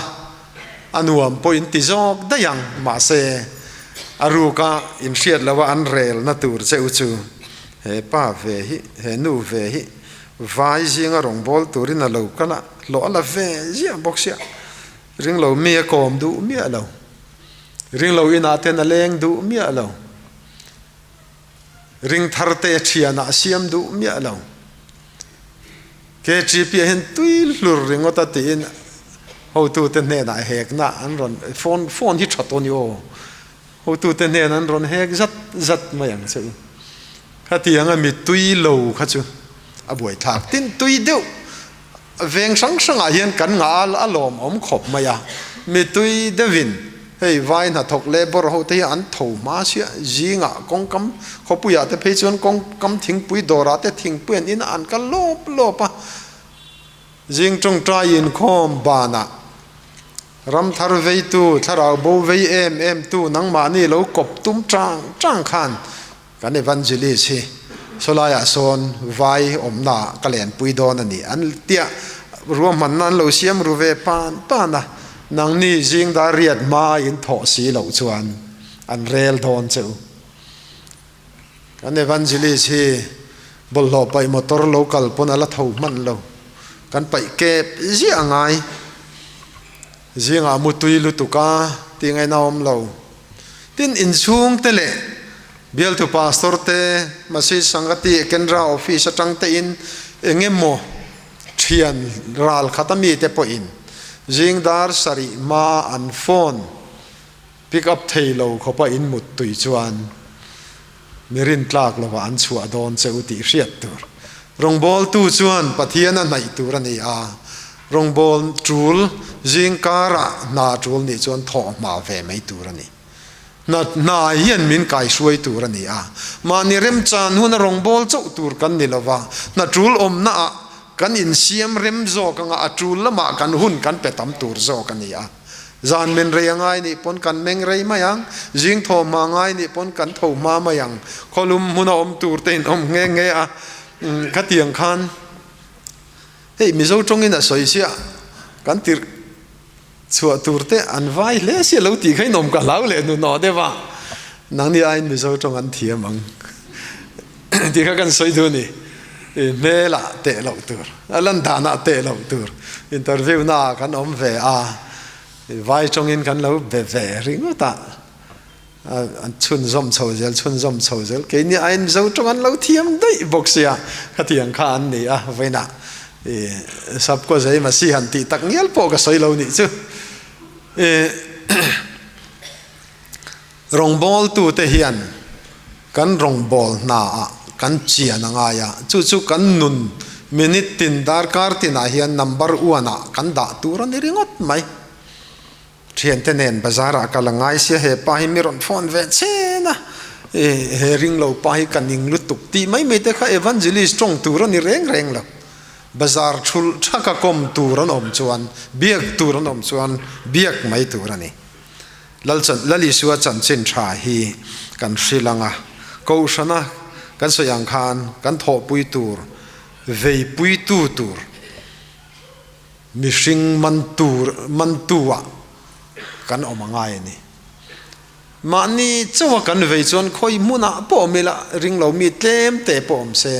A nuam pawh in ti zawk daih ang, mahse a ruka in hriat loh a an relna tur che u chu he pa ve hi, he nu ve hi vai zinga rawngbâwl turin a lo kal a, hlawh a la ve ziah bawk sia, ringlo mi a kawm duh miah lo, ringlo inah ten a leng duh miah lo. Ring thar te thianah siam duh miah lo. KTP ah hian tui hlur ringawt a tiin hotute hnenah hekna an rawn phone phone hi tha tawh a ni aw. Hotute hnen an rawn hek zat zat mai ang che u. Khatiang a mi tui lo kha chu a buaithlak. Tin tui deuh Veng hrang hrangah hian kan ngah a lawmawm khawp mai a, mitui deuhin hei vai hnathawk leh bawrh ho te hi an tho hma sia, zingah kawngkam khawpuiah te phei chuan kawngkam thingpui dawrah te thingpui an inah an kal lawp lawp a, zing tawngtai inkhawm banah ramthar veitu thlarau bo vei em em tu nangmahni lo kawp tum chang chang khan Kan evangelist hi sawlaiah sawn vai awmnaah ka lenpui dawn a ni an tia ruahmanna an lo siam ru ve pan pan a, nangni zing dar riat hma in thawh si loh chuan an rel dawn che u. Kan evangelist hi bawlhhlawh paih motor lo kal pawn a la tho hman lo, kan paih kep ziah a ngai. Zingah mutui lutuk a tih ngaihna awm lo. Tin, inchhungte leh bialtu pastor te, Masjid Sangati Kendra office atang tein eng emaw thian ral khat a mite pawhin zing dar sarih hma an phone pick up thei lo khawpa in mut tui chuan mi rintlak lovah an chhuah dawn che u tih hriat tur. Rawngbawltu chuan Pathian a hnaih tur a ni a, rawngbâwl ṭul zing karah hna ṭul nih chuan thawh hma ve mai tur a ni. Hna hna hian min kaihruai tur a ni a, mahni remchan huna rawngbâwl chauh tur kan ni lova, hna ṭul awmnaah kan insiam rem zawk anga a ṭul lamah kan hun kan pe tam tur zawk a ni a. Zan men rei a ngai nih pawn kan meng rei mai ang, zing thaw hma ngai nih pawn kan tho hma mai ang, khawlum hmuna awm tur te in awm nghe nghe a, khatiang khan hei Mizo tawngin a sawi sia kan tirh chhuah tur te an vai hle sia lo tih kha in awm ka hlau leh hnuhnawh deuh a, nangni aiin Mizo tawng an thiam ang tih kha kan sawi duh a ni. Hmel ah teh loh tur, a lan dan ah teh loh tur, interview na ah kan awm ve a, vai tawngin kan lo be ve ringawt a, an chhunzawm chho zel, chhunzawm chho zel, keini aiin Mizo tawng an lo thiam daih bawk sia, khatiang kha an ni a, vawiinah sap kaw zei masi han tih tak ngial pawh ka sawi lo nih chu. Rawngbawltute hian kan rawngbâwl hnaah kan chian a ngai a, chu chu kan nun minute tin darkar tinah hian number one-ah kan dah tur a ni ringawt mai. Thiante nen bazar-ah ka la ngai sia, he pa hi mi rawn phone ve chhen a, he ringlo pa hi ka ning lutuk tih mai mai te kha evangelist tawng tur a ni reng reng lo. Bazar thulh thaka kawm tur an awm chuan, biak tur an awm chuan biak mai tur a ni. Lal Isua chanchin tha hi kan hrilh ang a, Kohhrana kan sawi ang khan kan thawhpui tur, veipuitu tur, mihring man tur, mantu-ah kan awm a ngai a ni. Mahni chauha kan vei chuan khawi hmunah pawh awm ila, ringlo mi tlem te pawh awm se,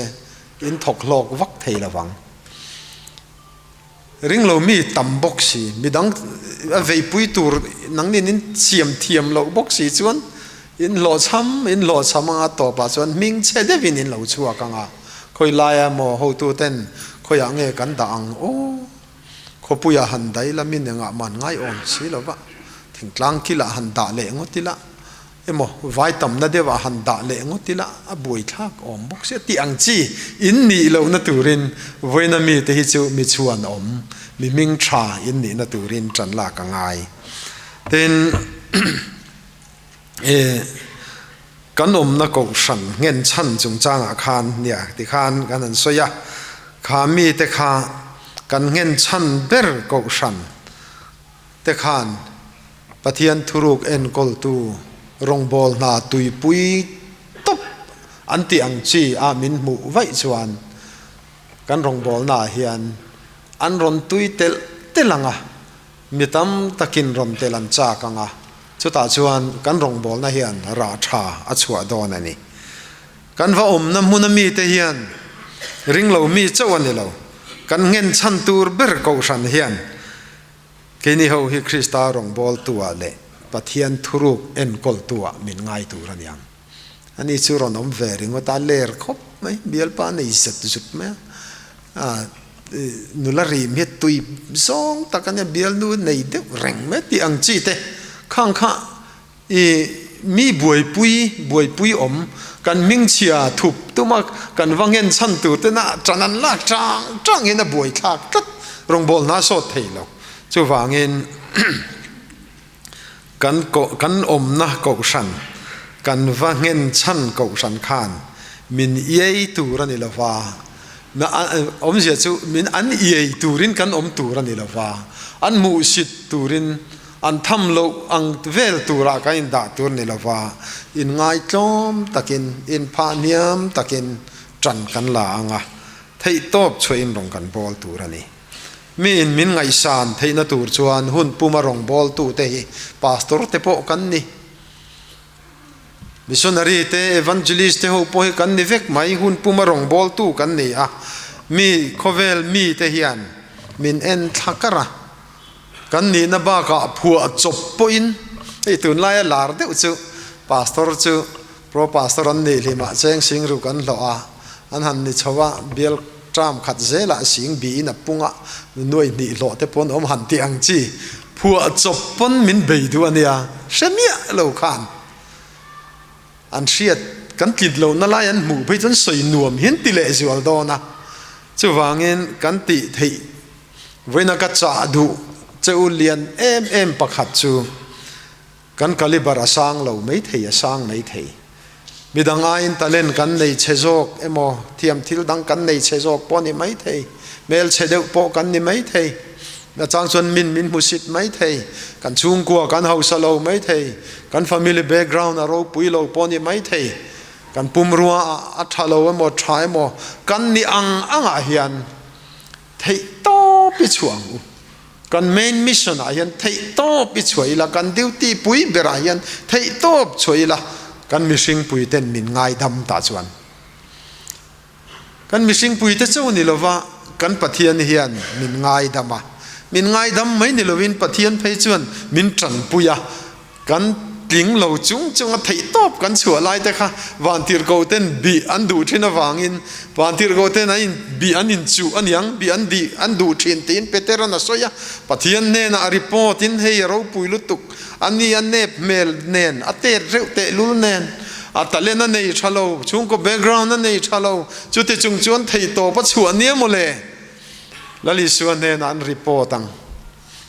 in thawk hlawk vak thei lo vang. Ringlo mi tam bawk si, midang a veipui tur nangnin in siam thiam loh bawk si chuan in hlawhchham in hlawhchham anga tawpah chuan hming chhe deuhin in lo chhuak anga khawi laia maw hotu ten khawiah nge kan dah ang aw khawpuiah han dai la min engah man ngaiawm si lova thingtlang kilah han dah leh ngawt ila Emaw, vai tamna deuhah han dah leh ngawt ila a buaithlak awm bawk sia tih ang chi in nih lohna turin vawiina mite hi chu mi chhuan awm, mi hming tha in nihna turin tan lak a ngai. Tin, e, kan awmna kohhran nghen chhan chungchangah khan nia tikhan kan han sawi a, kha mite kha kan nghen chhan ber kohhran te khan Pathian thuruk enkawltu rawngbâwl hna tuipui tawp an tih ang chi a min hmuh vaih chuan kan rawngbâwlnaah hian an rawn tui telh telh ang a. Mi tam takin rawn tel an chak ang a, chutah chuan kan rawngbawlna hian rah tha a chhuah dawn a ni. Kan va awmna hmuna mite hian ringlo mi chauh a ni lo, kan nghen chhan tur ber kohhran hian keini ho hi Krista rawngbawltuah leh Pathian thuruk enkawltuah min ngai tur a ni ang. Ani chu rawn awm ve ringawt a, ler khawp mai, bialpa nei zet zut mai a, nula rim hi tui zawng tak a nia, bialnu nei deuh reng mai tih ang chi te khang kha i mi buaipui buaipui awm kan hmingchhia thup tuma kan va nghen chhan tur te na tan an lak chang chang in a buaithlak tlat rawngbawlna a sawt thei lo chuvangin Kan kan awmna kohhran, kan va nghen chhan kohhran khan min iai tur a ni lo va, awmzia chu min an iai turin kan awm tur a ni lo va, an hmuhsit turin an tham loh ang vel turah kan indah tur a ni lo va, inngaitlawm takin, inphah hniam takin ṭan kan la ang a, theihtawp chhuahin rawn kan bawl tur a ni. Mi in min ngaihsan theihna tur chuan hun puma rawngbawltute hi pastor te pawh kan ni. Missionary te, evangelist te ho pawh hi kan ni vek mai, hun puma rawngbawltu kan ni a. Mi khawvel mite hian min en thla kar a, kan nihna bakah phuah chawp pawhin hei tunlaia lar deuh chu pastor chu Pro Pastor an nih hlimah cheng sing ruk an hlawh a, an han ni chho a, bial term khat zelah sing biin a pung a, nuai hnih hlawh te pawn awm han tih ang chi phuah chawp pawn min bei duh a nia, hre miah lo khan an hriat kan tlit lohna lai an hmuh phei chuan sawi nuam hian ti leh zual dawn a, chuvangin kan tih theih vawiina ka chah duh che u lian em em pakhat chu. Kan caliber a sang lo mai thei, a sang mai thei. Midang aiin talent kan nei chhe zawk emaw, thiam thil dang kan nei chhe zawk pawh a ni mai thei, hmel chhe deuh pawh kan ni mai thei, a chang chuan min min hmusit mai thei, kan chhungkua kan hausa lo mai thei, kan family background a ropui lo pawh a ni mai thei, kan pumrua a tha lo emaw tha emaw kan ni ang angah hian theih tawp i chhuah ang u. Kan main mission ah hian theih tawp i chhuah ila, kan duty pui berah hian theih tawp chhuah ila, kan mihring pui ten min ngaidam tah chuan kan mihring pui te chauh ni lova kan Pathian hian min ngaidam a, min ngaidam mai ni lovin Pathian phei chuan min tanpui a, Kan tling lo chung chunga theihtawp kan chhuah lai te kha Vantirhkoh ten bih an duh thin avangin Vantirhkoh ten an in bih an inchuh aniang, bih an dih an duh thin tiin Peteran a sawi a. Pathian hnenah a report in hei a ropui lutuk a ni a nep hmel nen a tet reuh tehlul nen a talent a nei tha lo, chhungkaw background a nei tha lo, chuti chung chuan theihtawp a chhuah nia mawle. Lal Isua hnenah an report ang.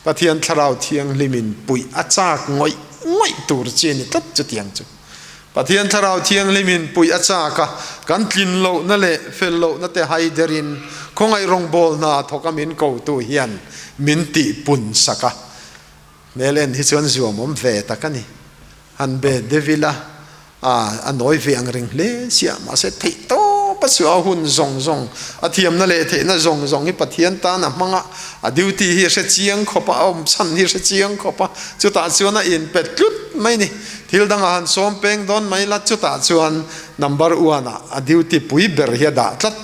Pathian Thlarau Thianghlimin puih a chak ngawih ngawih tur chi a ni tlat chutiang chu. Pathian Thlarau Thianghlimin puih a chak a, kan tlin lohna leh fel lohna te hai derin khawngaih rawngbâwl hna thawka min kotu hian min tih pun sak a. Hmel en hi chuan zuam awm ve tak a ni. Han be devil a, a nawi ve ang reng hle sia, mahse theih tawp a chhuah a hun zawng zawng, a thiamna leh theihna zawng zawng hi Pathian tan a hmang a, a duty hi a hre chiang khawp a, a awm chhan hi a hre chiang khawp a, chutah chuan a inpet tlut mai ni. Thil dangah han sawm peng dawn mai la, chutah chuan number one ah a duty pui ber hi a dah tlat.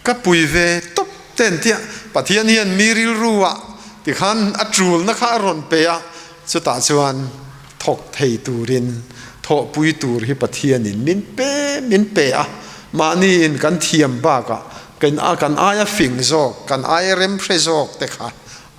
Ka pui ve tawp te an tia, Pathian hian mi rilru ah tikhan a tulna kha a rawn pe a, chutah chuan thawk thei turin thawhpui tur hi Pathianin min pe min pe a, mahni in kan thiam bakah kan a kan aia fing zawk, kan aia remhre zawk te kha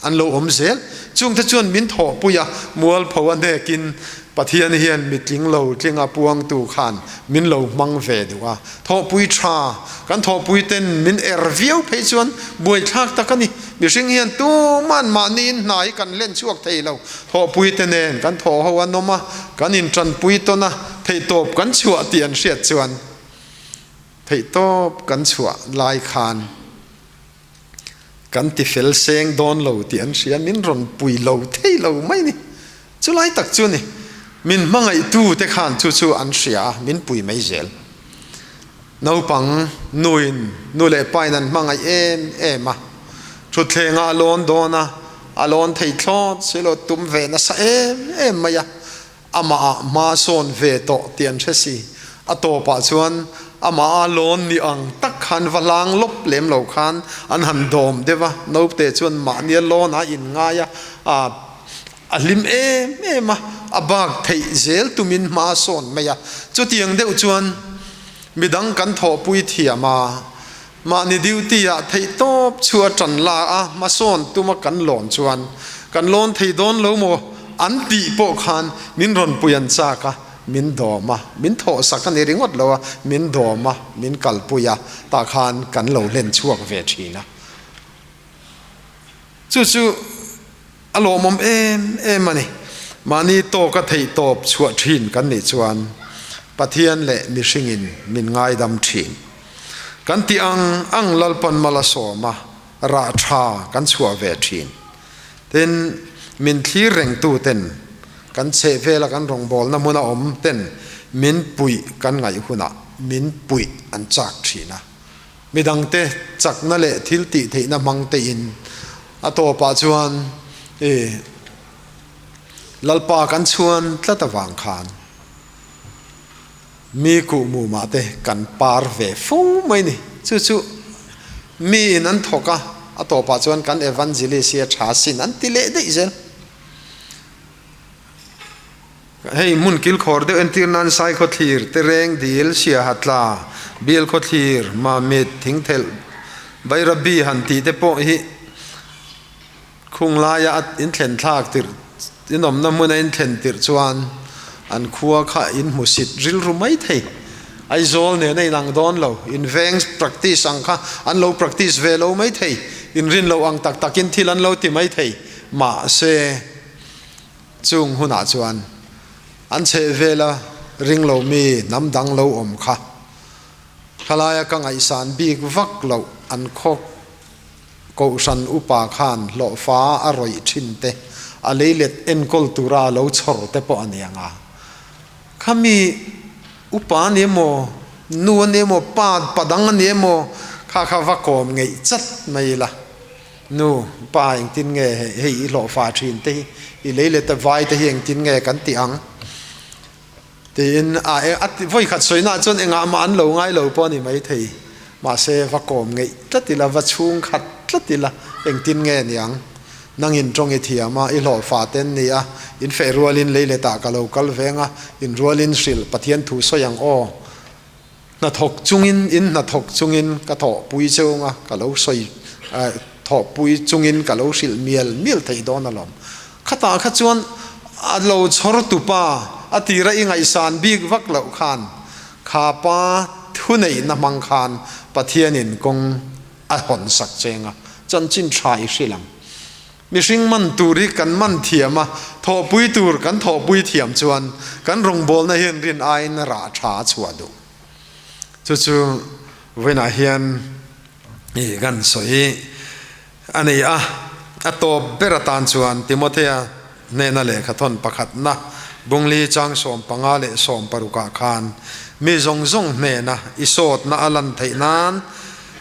An lo awm zel. Chungte chuan min thawhpui a, mualpho a hnekin Pathian hian mitling lo tlinga puangtu khan min lo hmang ve duh a. Thawhpui tha, kan thawhpui ten min er viau phei chuan buaithlak tak a ni. Mihring hian tuman mahniin hna hi kan len chhuak thei lo. Thawhpui te nen kan thawh ho a nawm a, kan intanpui tawn a, theihtawp kan chhuah tih an hriat chuan theihtawp kan chhuah lai khan Kan ti fel seng dawn lo tih an hria, min rawn pui lo thei lo mai ni. Chulai tak chu ni, min hmangaihtu te khan chu chu an hria a, min pui mai zel. Naupang nuin nu leh pain an hmangaih em em a, thutthlengah a lawn dawn a, A lawn thei thlawt si lo, tum ve nasa em em mai a. Amah ah hma sawn ve tawh tih an hre si. A tawpah chuan amah a lawn ni ang tak khan va hlang lawp lem lo khan an han dawm deuh a, naute chuan mahnia lawn a inngai a, a a hlim em em a, a bak theih zel tumin hma sawn mai a. Chutiang deuh chuan midang kan thawhpui thiam a, mahni duty ah theihtawp chu a tan la a, hmasawn tuma kan lawn chuan kan lawn thei dawn lo maw an tih pawh khan min rawn pui an chak a, min dawm a, min thawhsak a ni ringawt lo a, min dawm a, min kalpui a, tah khan kan lo hlen chhuak ve thin a. Chu chu a lawmawm em em a ni. Mahni tawka theihtawp chhuah thin kan nih chuan Pathian leh mihringin min ngaidam thin. Kan tih ang ang Lalpan mal a sawm a, rah tha kan chhuah ve thin. Tin, min thlir rengtu ten, kan chhehvela kan rawngbawlna hmuna awm ten min puih kan ngaih hunah min puih an chak thin a. Midangte chakna leh thil tih theihna hmang tein a tawpah chuan i Lalpa kan chhuan tlat avang khan mi kuhmumah te kan par ve fo mai ni. Chu chu miin an thawk a, a tawpah chuan kan evangelist hi a tha sin an ti leh daih zel. Hei hmun kilkhawr deuh entir nan Saikhawthlir, Tereng, Dil, Siaha tla, Bialkhawthlir, Mamit, Thingthelh, Bairabi han tih te pawh hi khung laia a inthlen thlak tirh, inawmna hmuna inthlen tirh chuan an khua kha inhmusit rilru mai thei. Aizawl nen a inang dawn lo, inveng practice ang kha an lo practice ve lo mai thei, inrin loh ang tak takin thil an lo ti mai thei. Mahse. Chung hunah chuan an chheh vela ring lo mi hnam dang lo awm kha khalaia ka ngaihsan bik vak loh an khaw kohhran upa khan hlawhfa a rawih thin te, a leilet enkawl tura a lo chhawr te pawh a ni ang a. Khami upa a ni emaw, nu a ni emaw, pa pa dang a ni emaw kha kha va kawm ngeih chat mai ila. Nu, pa engtin nge hei i hlawhfa thin te hi, i lei leh ta vai te hi engtin nge kan tih ang? Tiin a a vawi khat sawina chuan engah mah an lo ngai lo pawh a ni maithei. Mahse va kawm ngeih tlat ila, va chhung khat tlat ila engtin nge niang? Nangin tawng i thiam a, i hlawhfa te an ni a, in feh rualin lei letah ka lo kal veng a, in rualin hrilh Pathian thu sawi ang aw. Hnathawk chungin, in hnathawk chungin ka thawhpui chunga ka lo sawi, thawhpui chungin ka lo hrilh mial mial theih dawn alawm. Khatah kha chuan a lo chhawr tupa a tira i ngaihsan bik vak loh khan kha pa thuneihna hmang khan Pathianin kawng a hawn sak cheng a, chanchin tha i hrilh ang. Mihring man tur hi kan man thiam a, thawhpui tur kan thawhpui thiam chuan kan rawngbawlna hian rin aiin rah tha a chhuah duh. Chu chu vawiinah hian i kan sawi a ni a, a tawp ber atan chuan Timothea hnena lehkhathawn pakhatna Bungli chang 15 leh 60 ah khan mi zawng zawng hnena i sawtna a lan theih nan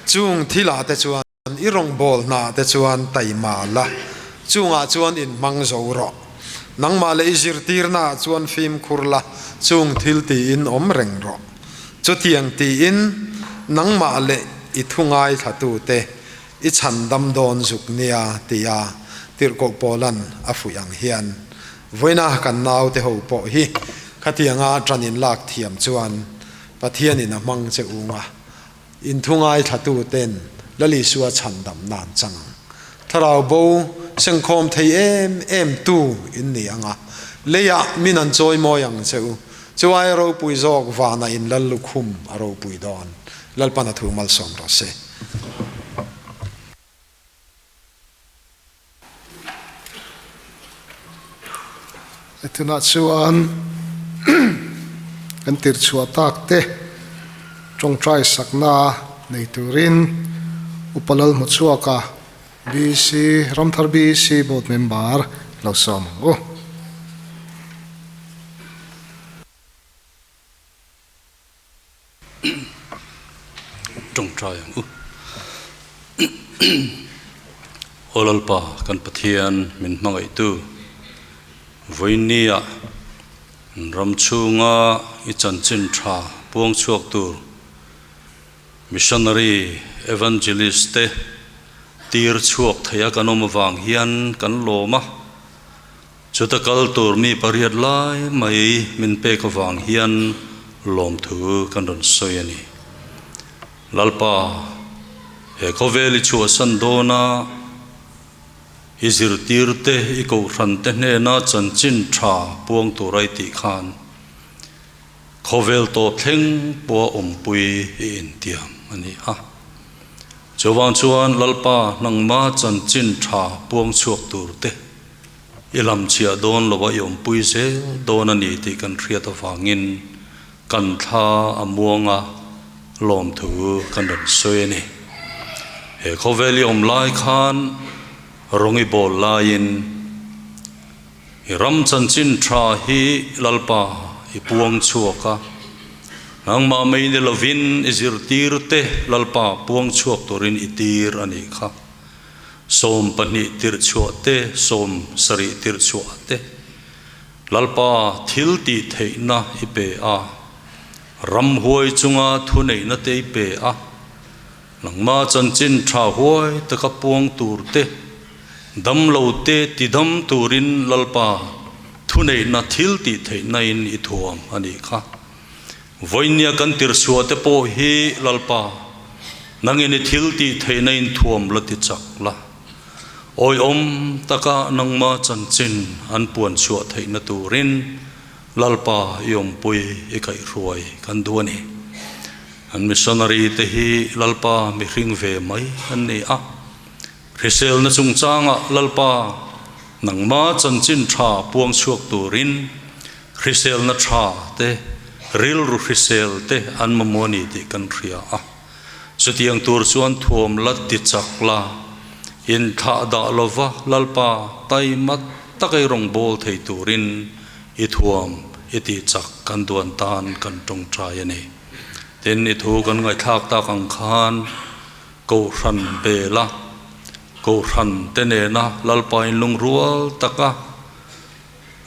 chung thilah te chuan I rawngbâwl hna te chuan taima la, chungah chuan inhmang zo rawh. Nangmah leh i zirtirnaah chuan fimkhur la, chung thil tiin awm reng rawh. Chutiang tiin nangmah leh i thu ngaithlatute i chhandam dawn zuk nia tia Tirhkoh Paula'n a fuih ang hian vawiina kan naute ho pawh hi khatianga ṭan inlak thiam chuan Pathianin a hmang che ung a. Inthungai thlatu ten Lal Isua chhandam nan chang ang. Thlarau bo sengkhawm thei em em tu in ni ang a, leiah min an chawi mawi ang che u. Chu aia ropui zawk vanah in Lal lukhum a ropui dawn. Lalpan a thu malsawm rawh se. Tunah chuan kan tirchhuah tak te tawngtai sakna nei turin Upa Lalhmuchhuaka BC Ramthar BC Board Member lo sawm ang u. Tawngtai ang u. Aw Lalpa kan Pathian min hmangaihtu, vawiinnia ram chhunga i chanchin tha puang chhuak tur Missionary Evangelist te tir chhuak theia kan awm avang hian kan lawm a, chuta kal tur mi pariat lai mai min pek avang hian lawmthu kan rawn sawi a ni. Lalpa, he khawvel i chhuahsan dawna i zirtirte i kohhrante hnena chanchin tha puang tura i tih khan, Khawvel tawp thleng pawha awmpui i intiam a ni a. Chuvang chuan Lalpa nangma chanchin tha puang chhuak tur te i lam chhiah dawn lova i awmpui zel dawn a ni tih kan hriat avangin kan thla a muanga lawmthu kan rawn sawi a ni. He khawvel i awm lai khan rawng i bawl laiin, I ram chanchin tha hi Lalpa i puang chhuak a, nangmah mai ni lovin i zirtir te Lalpa puang chhuak turin i tir a nih kha. 12 tirh chhuah te, 70 tirh chhuah te Lalpa thil tih theihna i pe a, ramhuai chunga thuneihna te i pe a, Nangma chanchin tha huai taka puang tur te, damlo te tidam turin Lalpa thuneihna thil tih theihnain i thuam a nih kha. Vawinia kan tirchhuah te pawh hi Lalpa, nangin i thil tih theihnain thuam la ti chak la. Awihawm taka nangma chanchin an puan chhuah theihna turin Lalpa i awmpui i kaihhruai kan duh a ni. An missionary te hi Lalpa mihring ve mai an ni a. Hriselna chungchangah Lalpa nangma chanchin tha puang chhuak turin hriselna tha te, rilru hrisel te an mamawh a ni tih kan hria a. Chutiang tur chuan thuam la ti chak la, inthlah dah lova Lalpa taima taka i rawngbâwl thei turin i thuam i tih chak kan duan tan kan tawngtai a ni. Tin, i thu kan ngaihthlak tak ang khan Kohhran bela, Kohhran te nena Lalpa inlungrual taka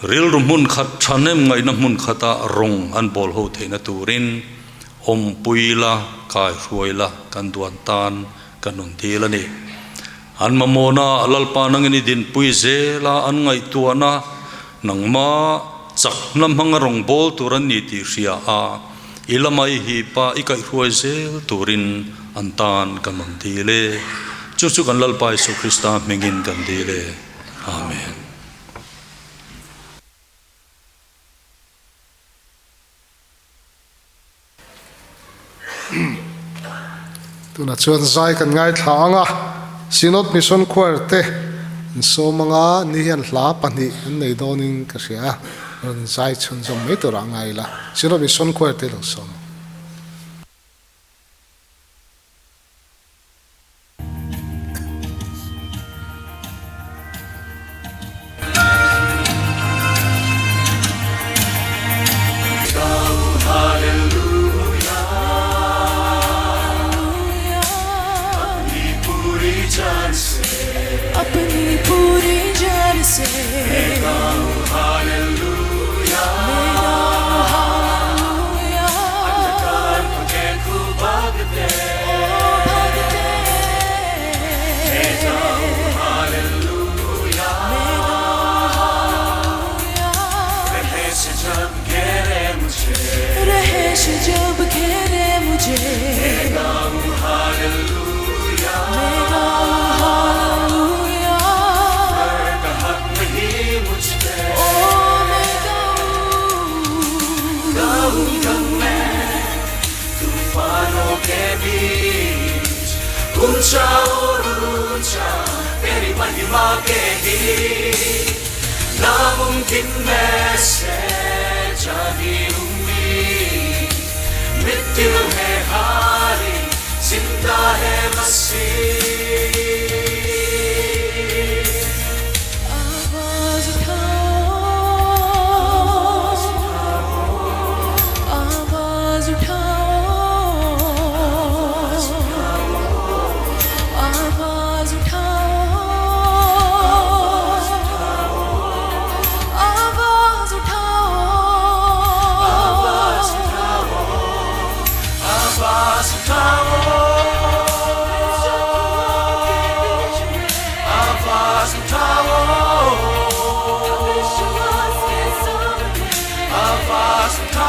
Rilru hmun khat thahnem ngaihna hmun khata rawng an bawl ho theihna turin awmpui la, kaihruai la kan duan tan kan rawn dil a ni. An mamawhna Lalpa nangin i dinpui zel a, an ngaihtuahna nangma chakna hmanga rawng bawl tur an ni tih hria a, i lama i hipa i kaihruai zel turin an tan kan rawn dil e. Chu chu kan Lalpa Isu Krista hmingin kan dil e. Amen. Tunah chuan zai kan ngaithla ang a, Synod Mission Choir te an sawm ang a, ni hian hla pahnih an nei dawnin ka hria a, rawn zai chhunzawm mai turah a ngai ila, Synod Mission Choir te lo sawm ang. Amen.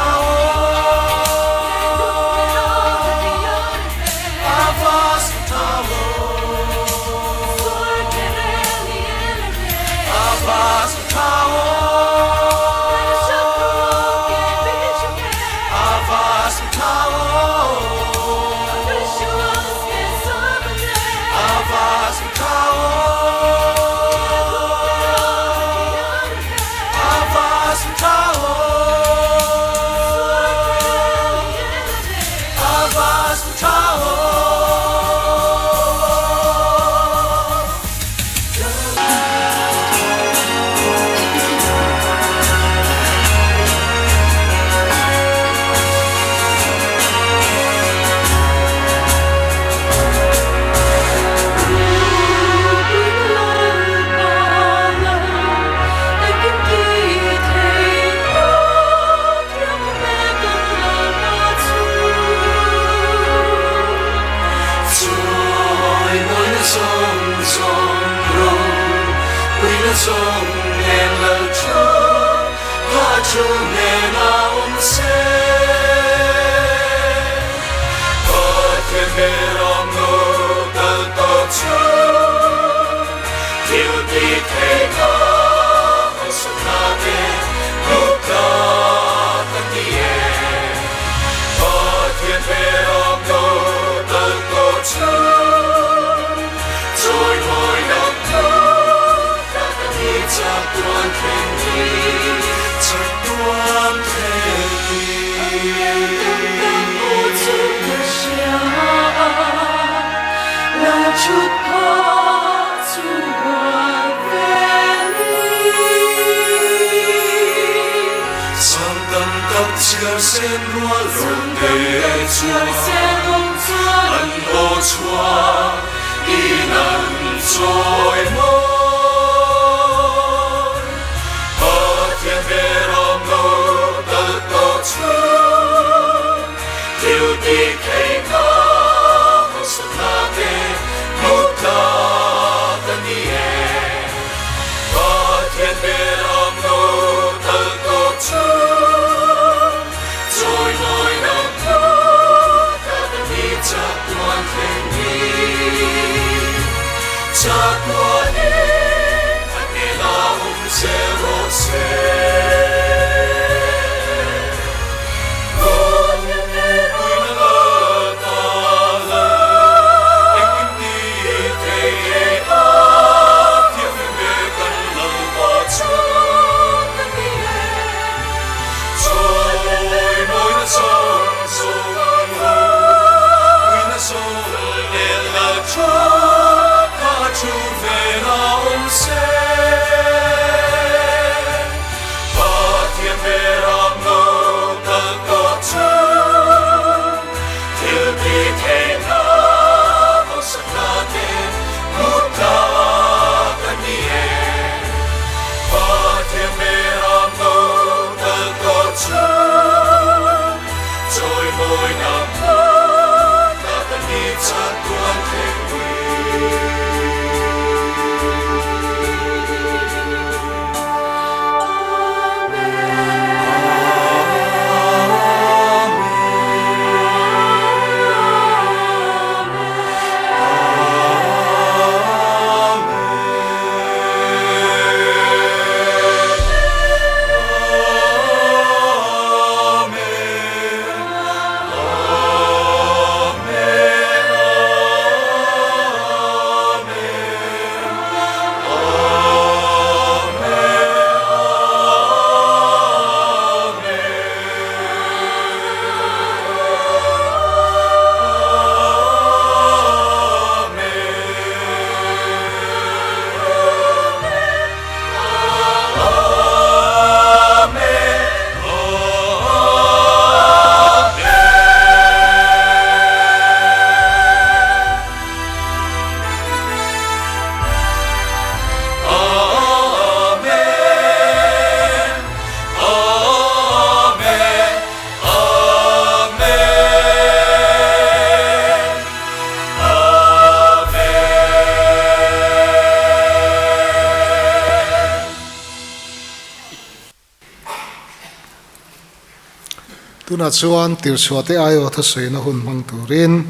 Tunah chuan tirchhuahte aiawh thusawina hun hmang turin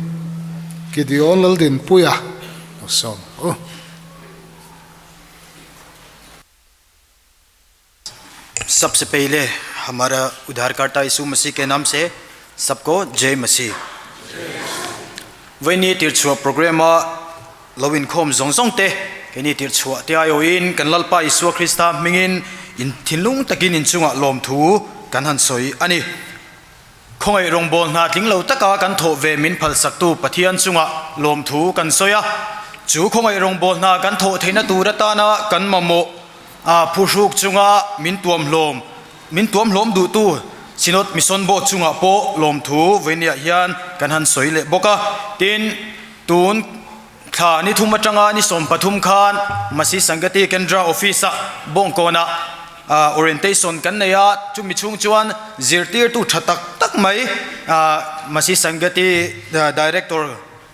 Gideon Laldinpuia lo sawm ang u. सबसे पहले हमारा उद्धारकर्ता यीशु मसीह के नाम से सबको जय मसीह वही tirchhuah program a lo inkhawm zawng zawng te keini tirchhuah te aiawhin kan Lalpa Isua Krista hmingin in thinlung takin inchungah lawmthu kan han sawi a ni. Khawngaih rawngbâwl hna tling lo taka kan thawh ve min phalsaktu Pathian chungah lawmthu kan sawi a. Chu khawngaih rawngbâwl hna kan thawh theihna tur atana kan mamawh a phuhruk chunga min tuamhlawm min tuamhlawm duhtu Synod Mission Board chungah pawh lawmthu vawiiniah hian kan han sawi leh bawk a. Tin, tun thla ni thum atanga ni 13 khan Masi Sangati Kendra Office-ah Bawngkawnah orientation kan nei a, chumi chhung chuan zirtirtu tha tak tak mai Masi Sangati Director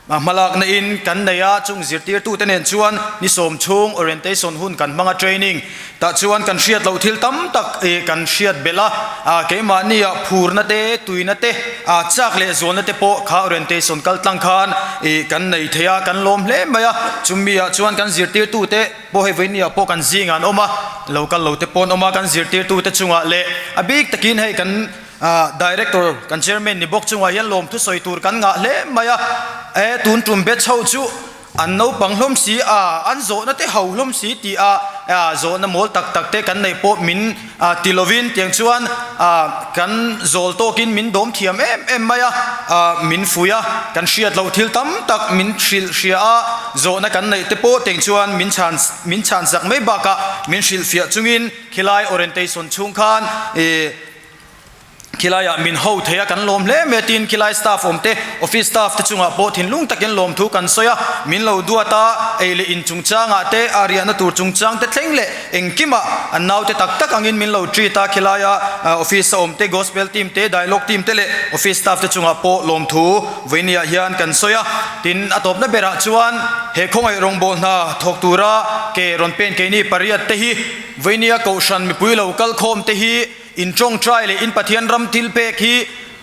hmalakna in kan nei a, chung zirtirtute nen chuan ni 10 chhung orientation hun kan hmang a, training tah chuan kan hriat loh thil tam tak kan hriat belh a, keimahnia phurna te, tuina te, chak leh zualna te pawh kha orientation kal tlang khan kan nei thei a, kan lawm hle mai a, chumi ah chuan kan zirtirtute pawh hei vawinia pawh kan zingah an awm a, lo kal lo te pawh an awm a, kan zirtirtute chungah leh a bik takin hei kan Director kan chairman ni bawk chungah hian lawmthu sawi tur kan ngah hle mai a, e tun tum bet chho chu an naupang hlawm si a, an zawhna te ho hlawm si tih a zawhna mawl tak tak te kan neih pawh min ti lovin tiang chuan kan zawl tawkin min dawm thiam em em mai a, min fui a, kan hriat loh thil tam tak min hrilh hria a, zawhna kan neih te pawh tiang chuan min chhan min chhan sak mai bakah min hrilhfiah chungin khilai orientation chhung khan ih Khilaiah min ho thei a, kan lawm hle mai a tiin khilai staff awm te, office staff te chungah pawh thinlung takin lawmthu kan sawi a, min lo duat a, ei leh in chungchangah te, a riahna tur chungchang te thleng leh engkimah an naute tak tak angin min lo treat a, khilaia office a awm te, gospel team te, dialogue team te leh office staff te chungah pawh lawmthu vawinia hian kan sawi a. Tin, a tawpna berah chuan he khawngaih rawngbâwl hna thawk tura ke rawn pen keini pariat te hi vawinia kohhran mipui lo kalkhawm te hi, In tawngtai leh in Pathian ram thil pek hi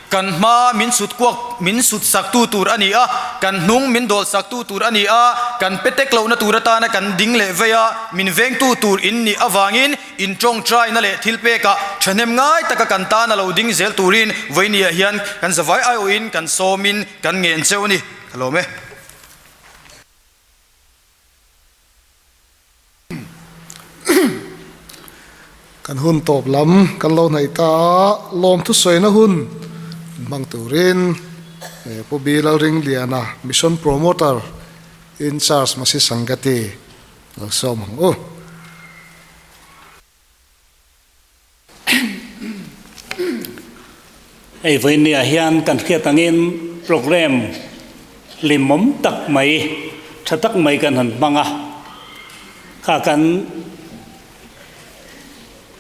kan hma min sut kuak min sut saktu tur a ni a, kan hnung min dawl saktu tur a ni a, kan pe tek lohna tur atana kan ding leh vei a, min vengtu tur in nih avangin in tawngtaina leh thil pekah thahnem ngai taka kan tan a lo ding zel turin vawinia hian kan zavai aiawhin kan sawmin kan ngen cheu a ni. Ka lawm e. Kan hun tawp lam kan lo hnaih ta a, lawmthu sawina hun hmang turin Pu Bi Lalringliana, Mission Promoter in Charge Masi Sangati lo sawm ang u. Hei vawinia hian kan hriat angin program hlimawm tak mai tha tak mai kan han hmang a, kha kan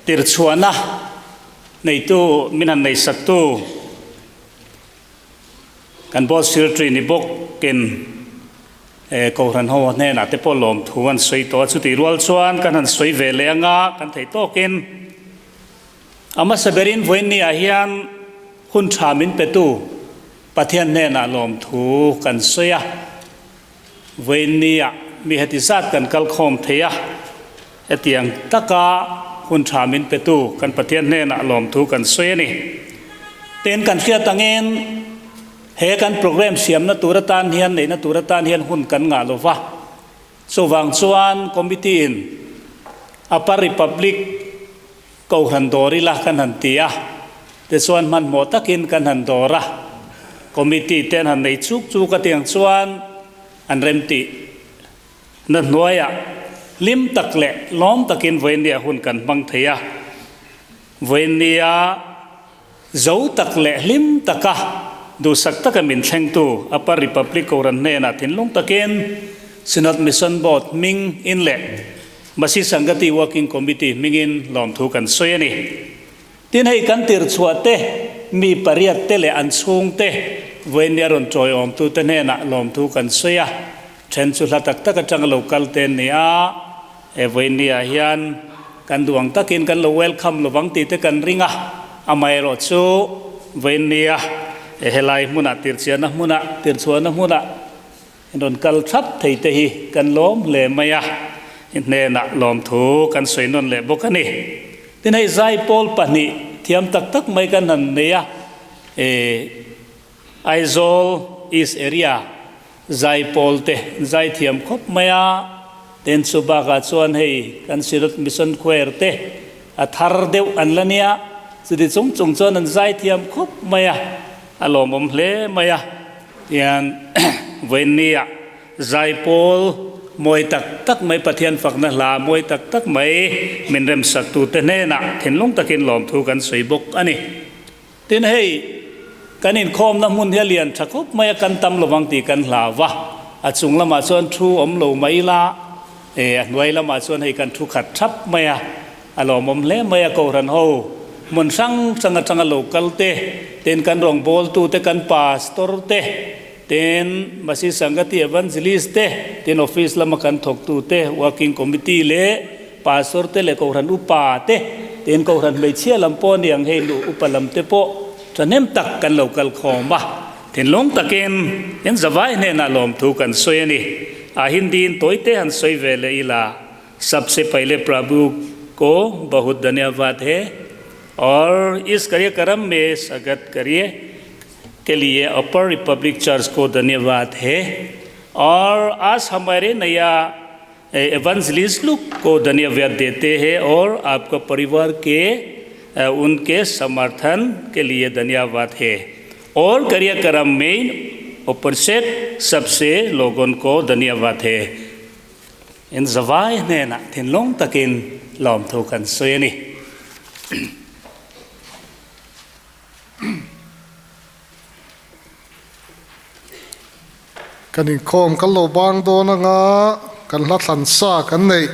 tirchhuahna neitu min han neisaktu Kan board secretary ni bawkin Kohhran ho hnenah te pawh lawmthu an sawi tawh a, chutih rual chuan kan han sawi ve leh anga kan theih tawkin a hmasa berin vawiinniah hian hun tha min petu Pathian hnenah lawmthu kan sawi a, vawiinniah mi heti zat kan kal khawm thei a, hetiang taka hun tha min petu kan Pathian hnenah lawmthu kan sawi a ni. Tin, kan hriat angin he kan program siamna tur atan hian, neihna tur atan hian hun kan ngah lo va. Chuvang chuan committee in Upper Republic Kohhran dawr ila kan han ti a, tichuan hmanhmawh takin kan han dawr a, committee te an han nei chuk chuk a tiang chuan an remtih na hnuaiah hlim tak leh lawm takin vawiinniah hun kan hmang thei a. Vawiinnia zo tak leh hlim taka duhsak taka min thlengtu Upper Republic Kohhran hnenah thinlung takin Synod Mission Board hming in leh Masi Sangati Working Committee hmingin lawmthu kan sawi a ni. Tin hei kan tirchhuah te, mi pariat te leh an chhung te vawiinnia rawn tawiawmtu te hnenah lawmthu kan sawi a, then chu hla tak tak atanga lo kal te an ni a, he vawiinniah hian kan duh ang takin kan lo welcome lovang tih te kan ring a, amaherawhchu. Vawinia helai hmunah tirchiahna hmunah tirchhuahna hmunah in rawn kal thap thei te hi kan lawm hle mai a, i hnenah lawmthu kan sawi nawn leh bawk a ni. Tin hei zaipawl pahnih thiam tak tak mai kan han nei a, Aizawl East Area zaipawl te zaithiam khawp mai a, tin chu bakah chuan hei kan Synod Mission Choir te a thar deuh an la nia, chuti chung chung chuan an zaithiam khawp mai a, a lawmawm hle mai a. Tian Vawinia zaipawl mawi tak tak mai Pathian fakna hla mawi tak tak mai min remsaktute hnenah thinlung takin lawmthu kan sawi bawk a ni. Tin hei kan inkhawmna hmun hi a lian tha khawp mai a, kan tam lovang tih kan hlau va, a chung lamah chuan thu awm lo mai ila, e a hnuai lamah chuan hei kan thu khat thap mai a, A lawmawm hle mai a Kohhran ho hmun hrang hrang atanga lo kal te, tin kan rawngbawltu te, kan pastor te, tin Masi Sangati Evangelist te, tin office lama kan thawktu te, working committee leh pastor te leh Kohhran upa te, tin Kohhran hmeichhia lam pawh a ni ang hei nu upa lam te pawh thahnem tak kan lo kal khawm a. Thinlung takin in zavai hnenah lawmthu kan sawi a ni. A Hindi-in tawite han sawi ve leh ila. सबसे पहले प्रभु को बहुत धन्यवाद है और इस कार्यक्रम में स्वागत करिए के लिए अपर रिपब्लिक चर्च को धन्यवाद है और आज हमारे नया एवेंजलिस्ट लोग को धन्यवाद देते हैं और आपका परिवार के उनके समर्थन के लिए धन्यवाद है और कार्यक्रम में उपस्थित सबसे लोगों को धन्यवाद है In zavai hnenah thinlung takin lawmthu kan sawi a ni. Kan inkhawm kan lo bang dawn anga kan hla thlan sa kan neih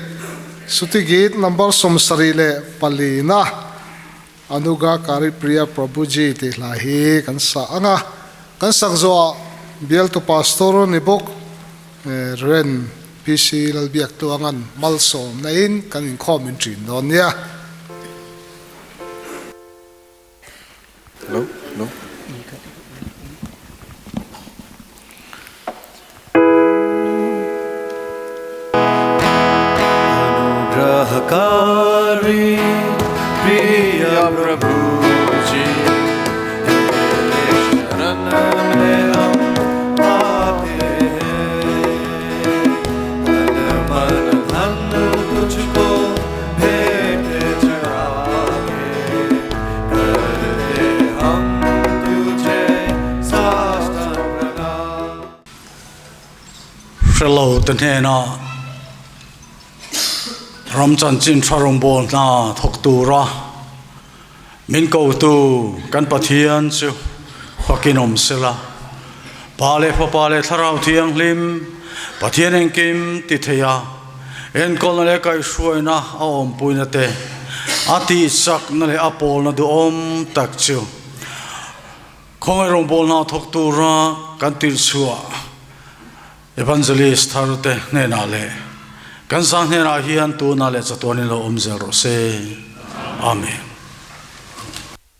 Sutigit number 74 Anuga Karipriya Prabhuji tih hla hi kan sa ang a, kan sak zawhah bialtu Pastor ni bawk Ren PC Lalbiaktuanga'n malsawmna in kan inkhawm in ṭin dawn nia. Hello, hello. Anugrahakari Priya Prabhuji Tere sharan mein hum aate hain Tan man dhan tujhko bhent chadha ke Karte hum tujhe sashtang pranam Hrelo te hnenah ram chanchin tha rawngbâwl hna thawk tura min kotu kan Pathian chu fakin awm sela. Pa leh Fapa leh Thlarau Thianghlim Pathian engkim ti thei a, enkawlna leh kaihhruaina a awmpuina te, a tihchakna leh a pawlna duhawm tak chu khawngaih rawngbâwl hna thawk tura kan tirhchhuah Evangelist thar te hnenah leh kan zang hnenah hian tunah leh chatuanin lo awm zel rawh se. Amen.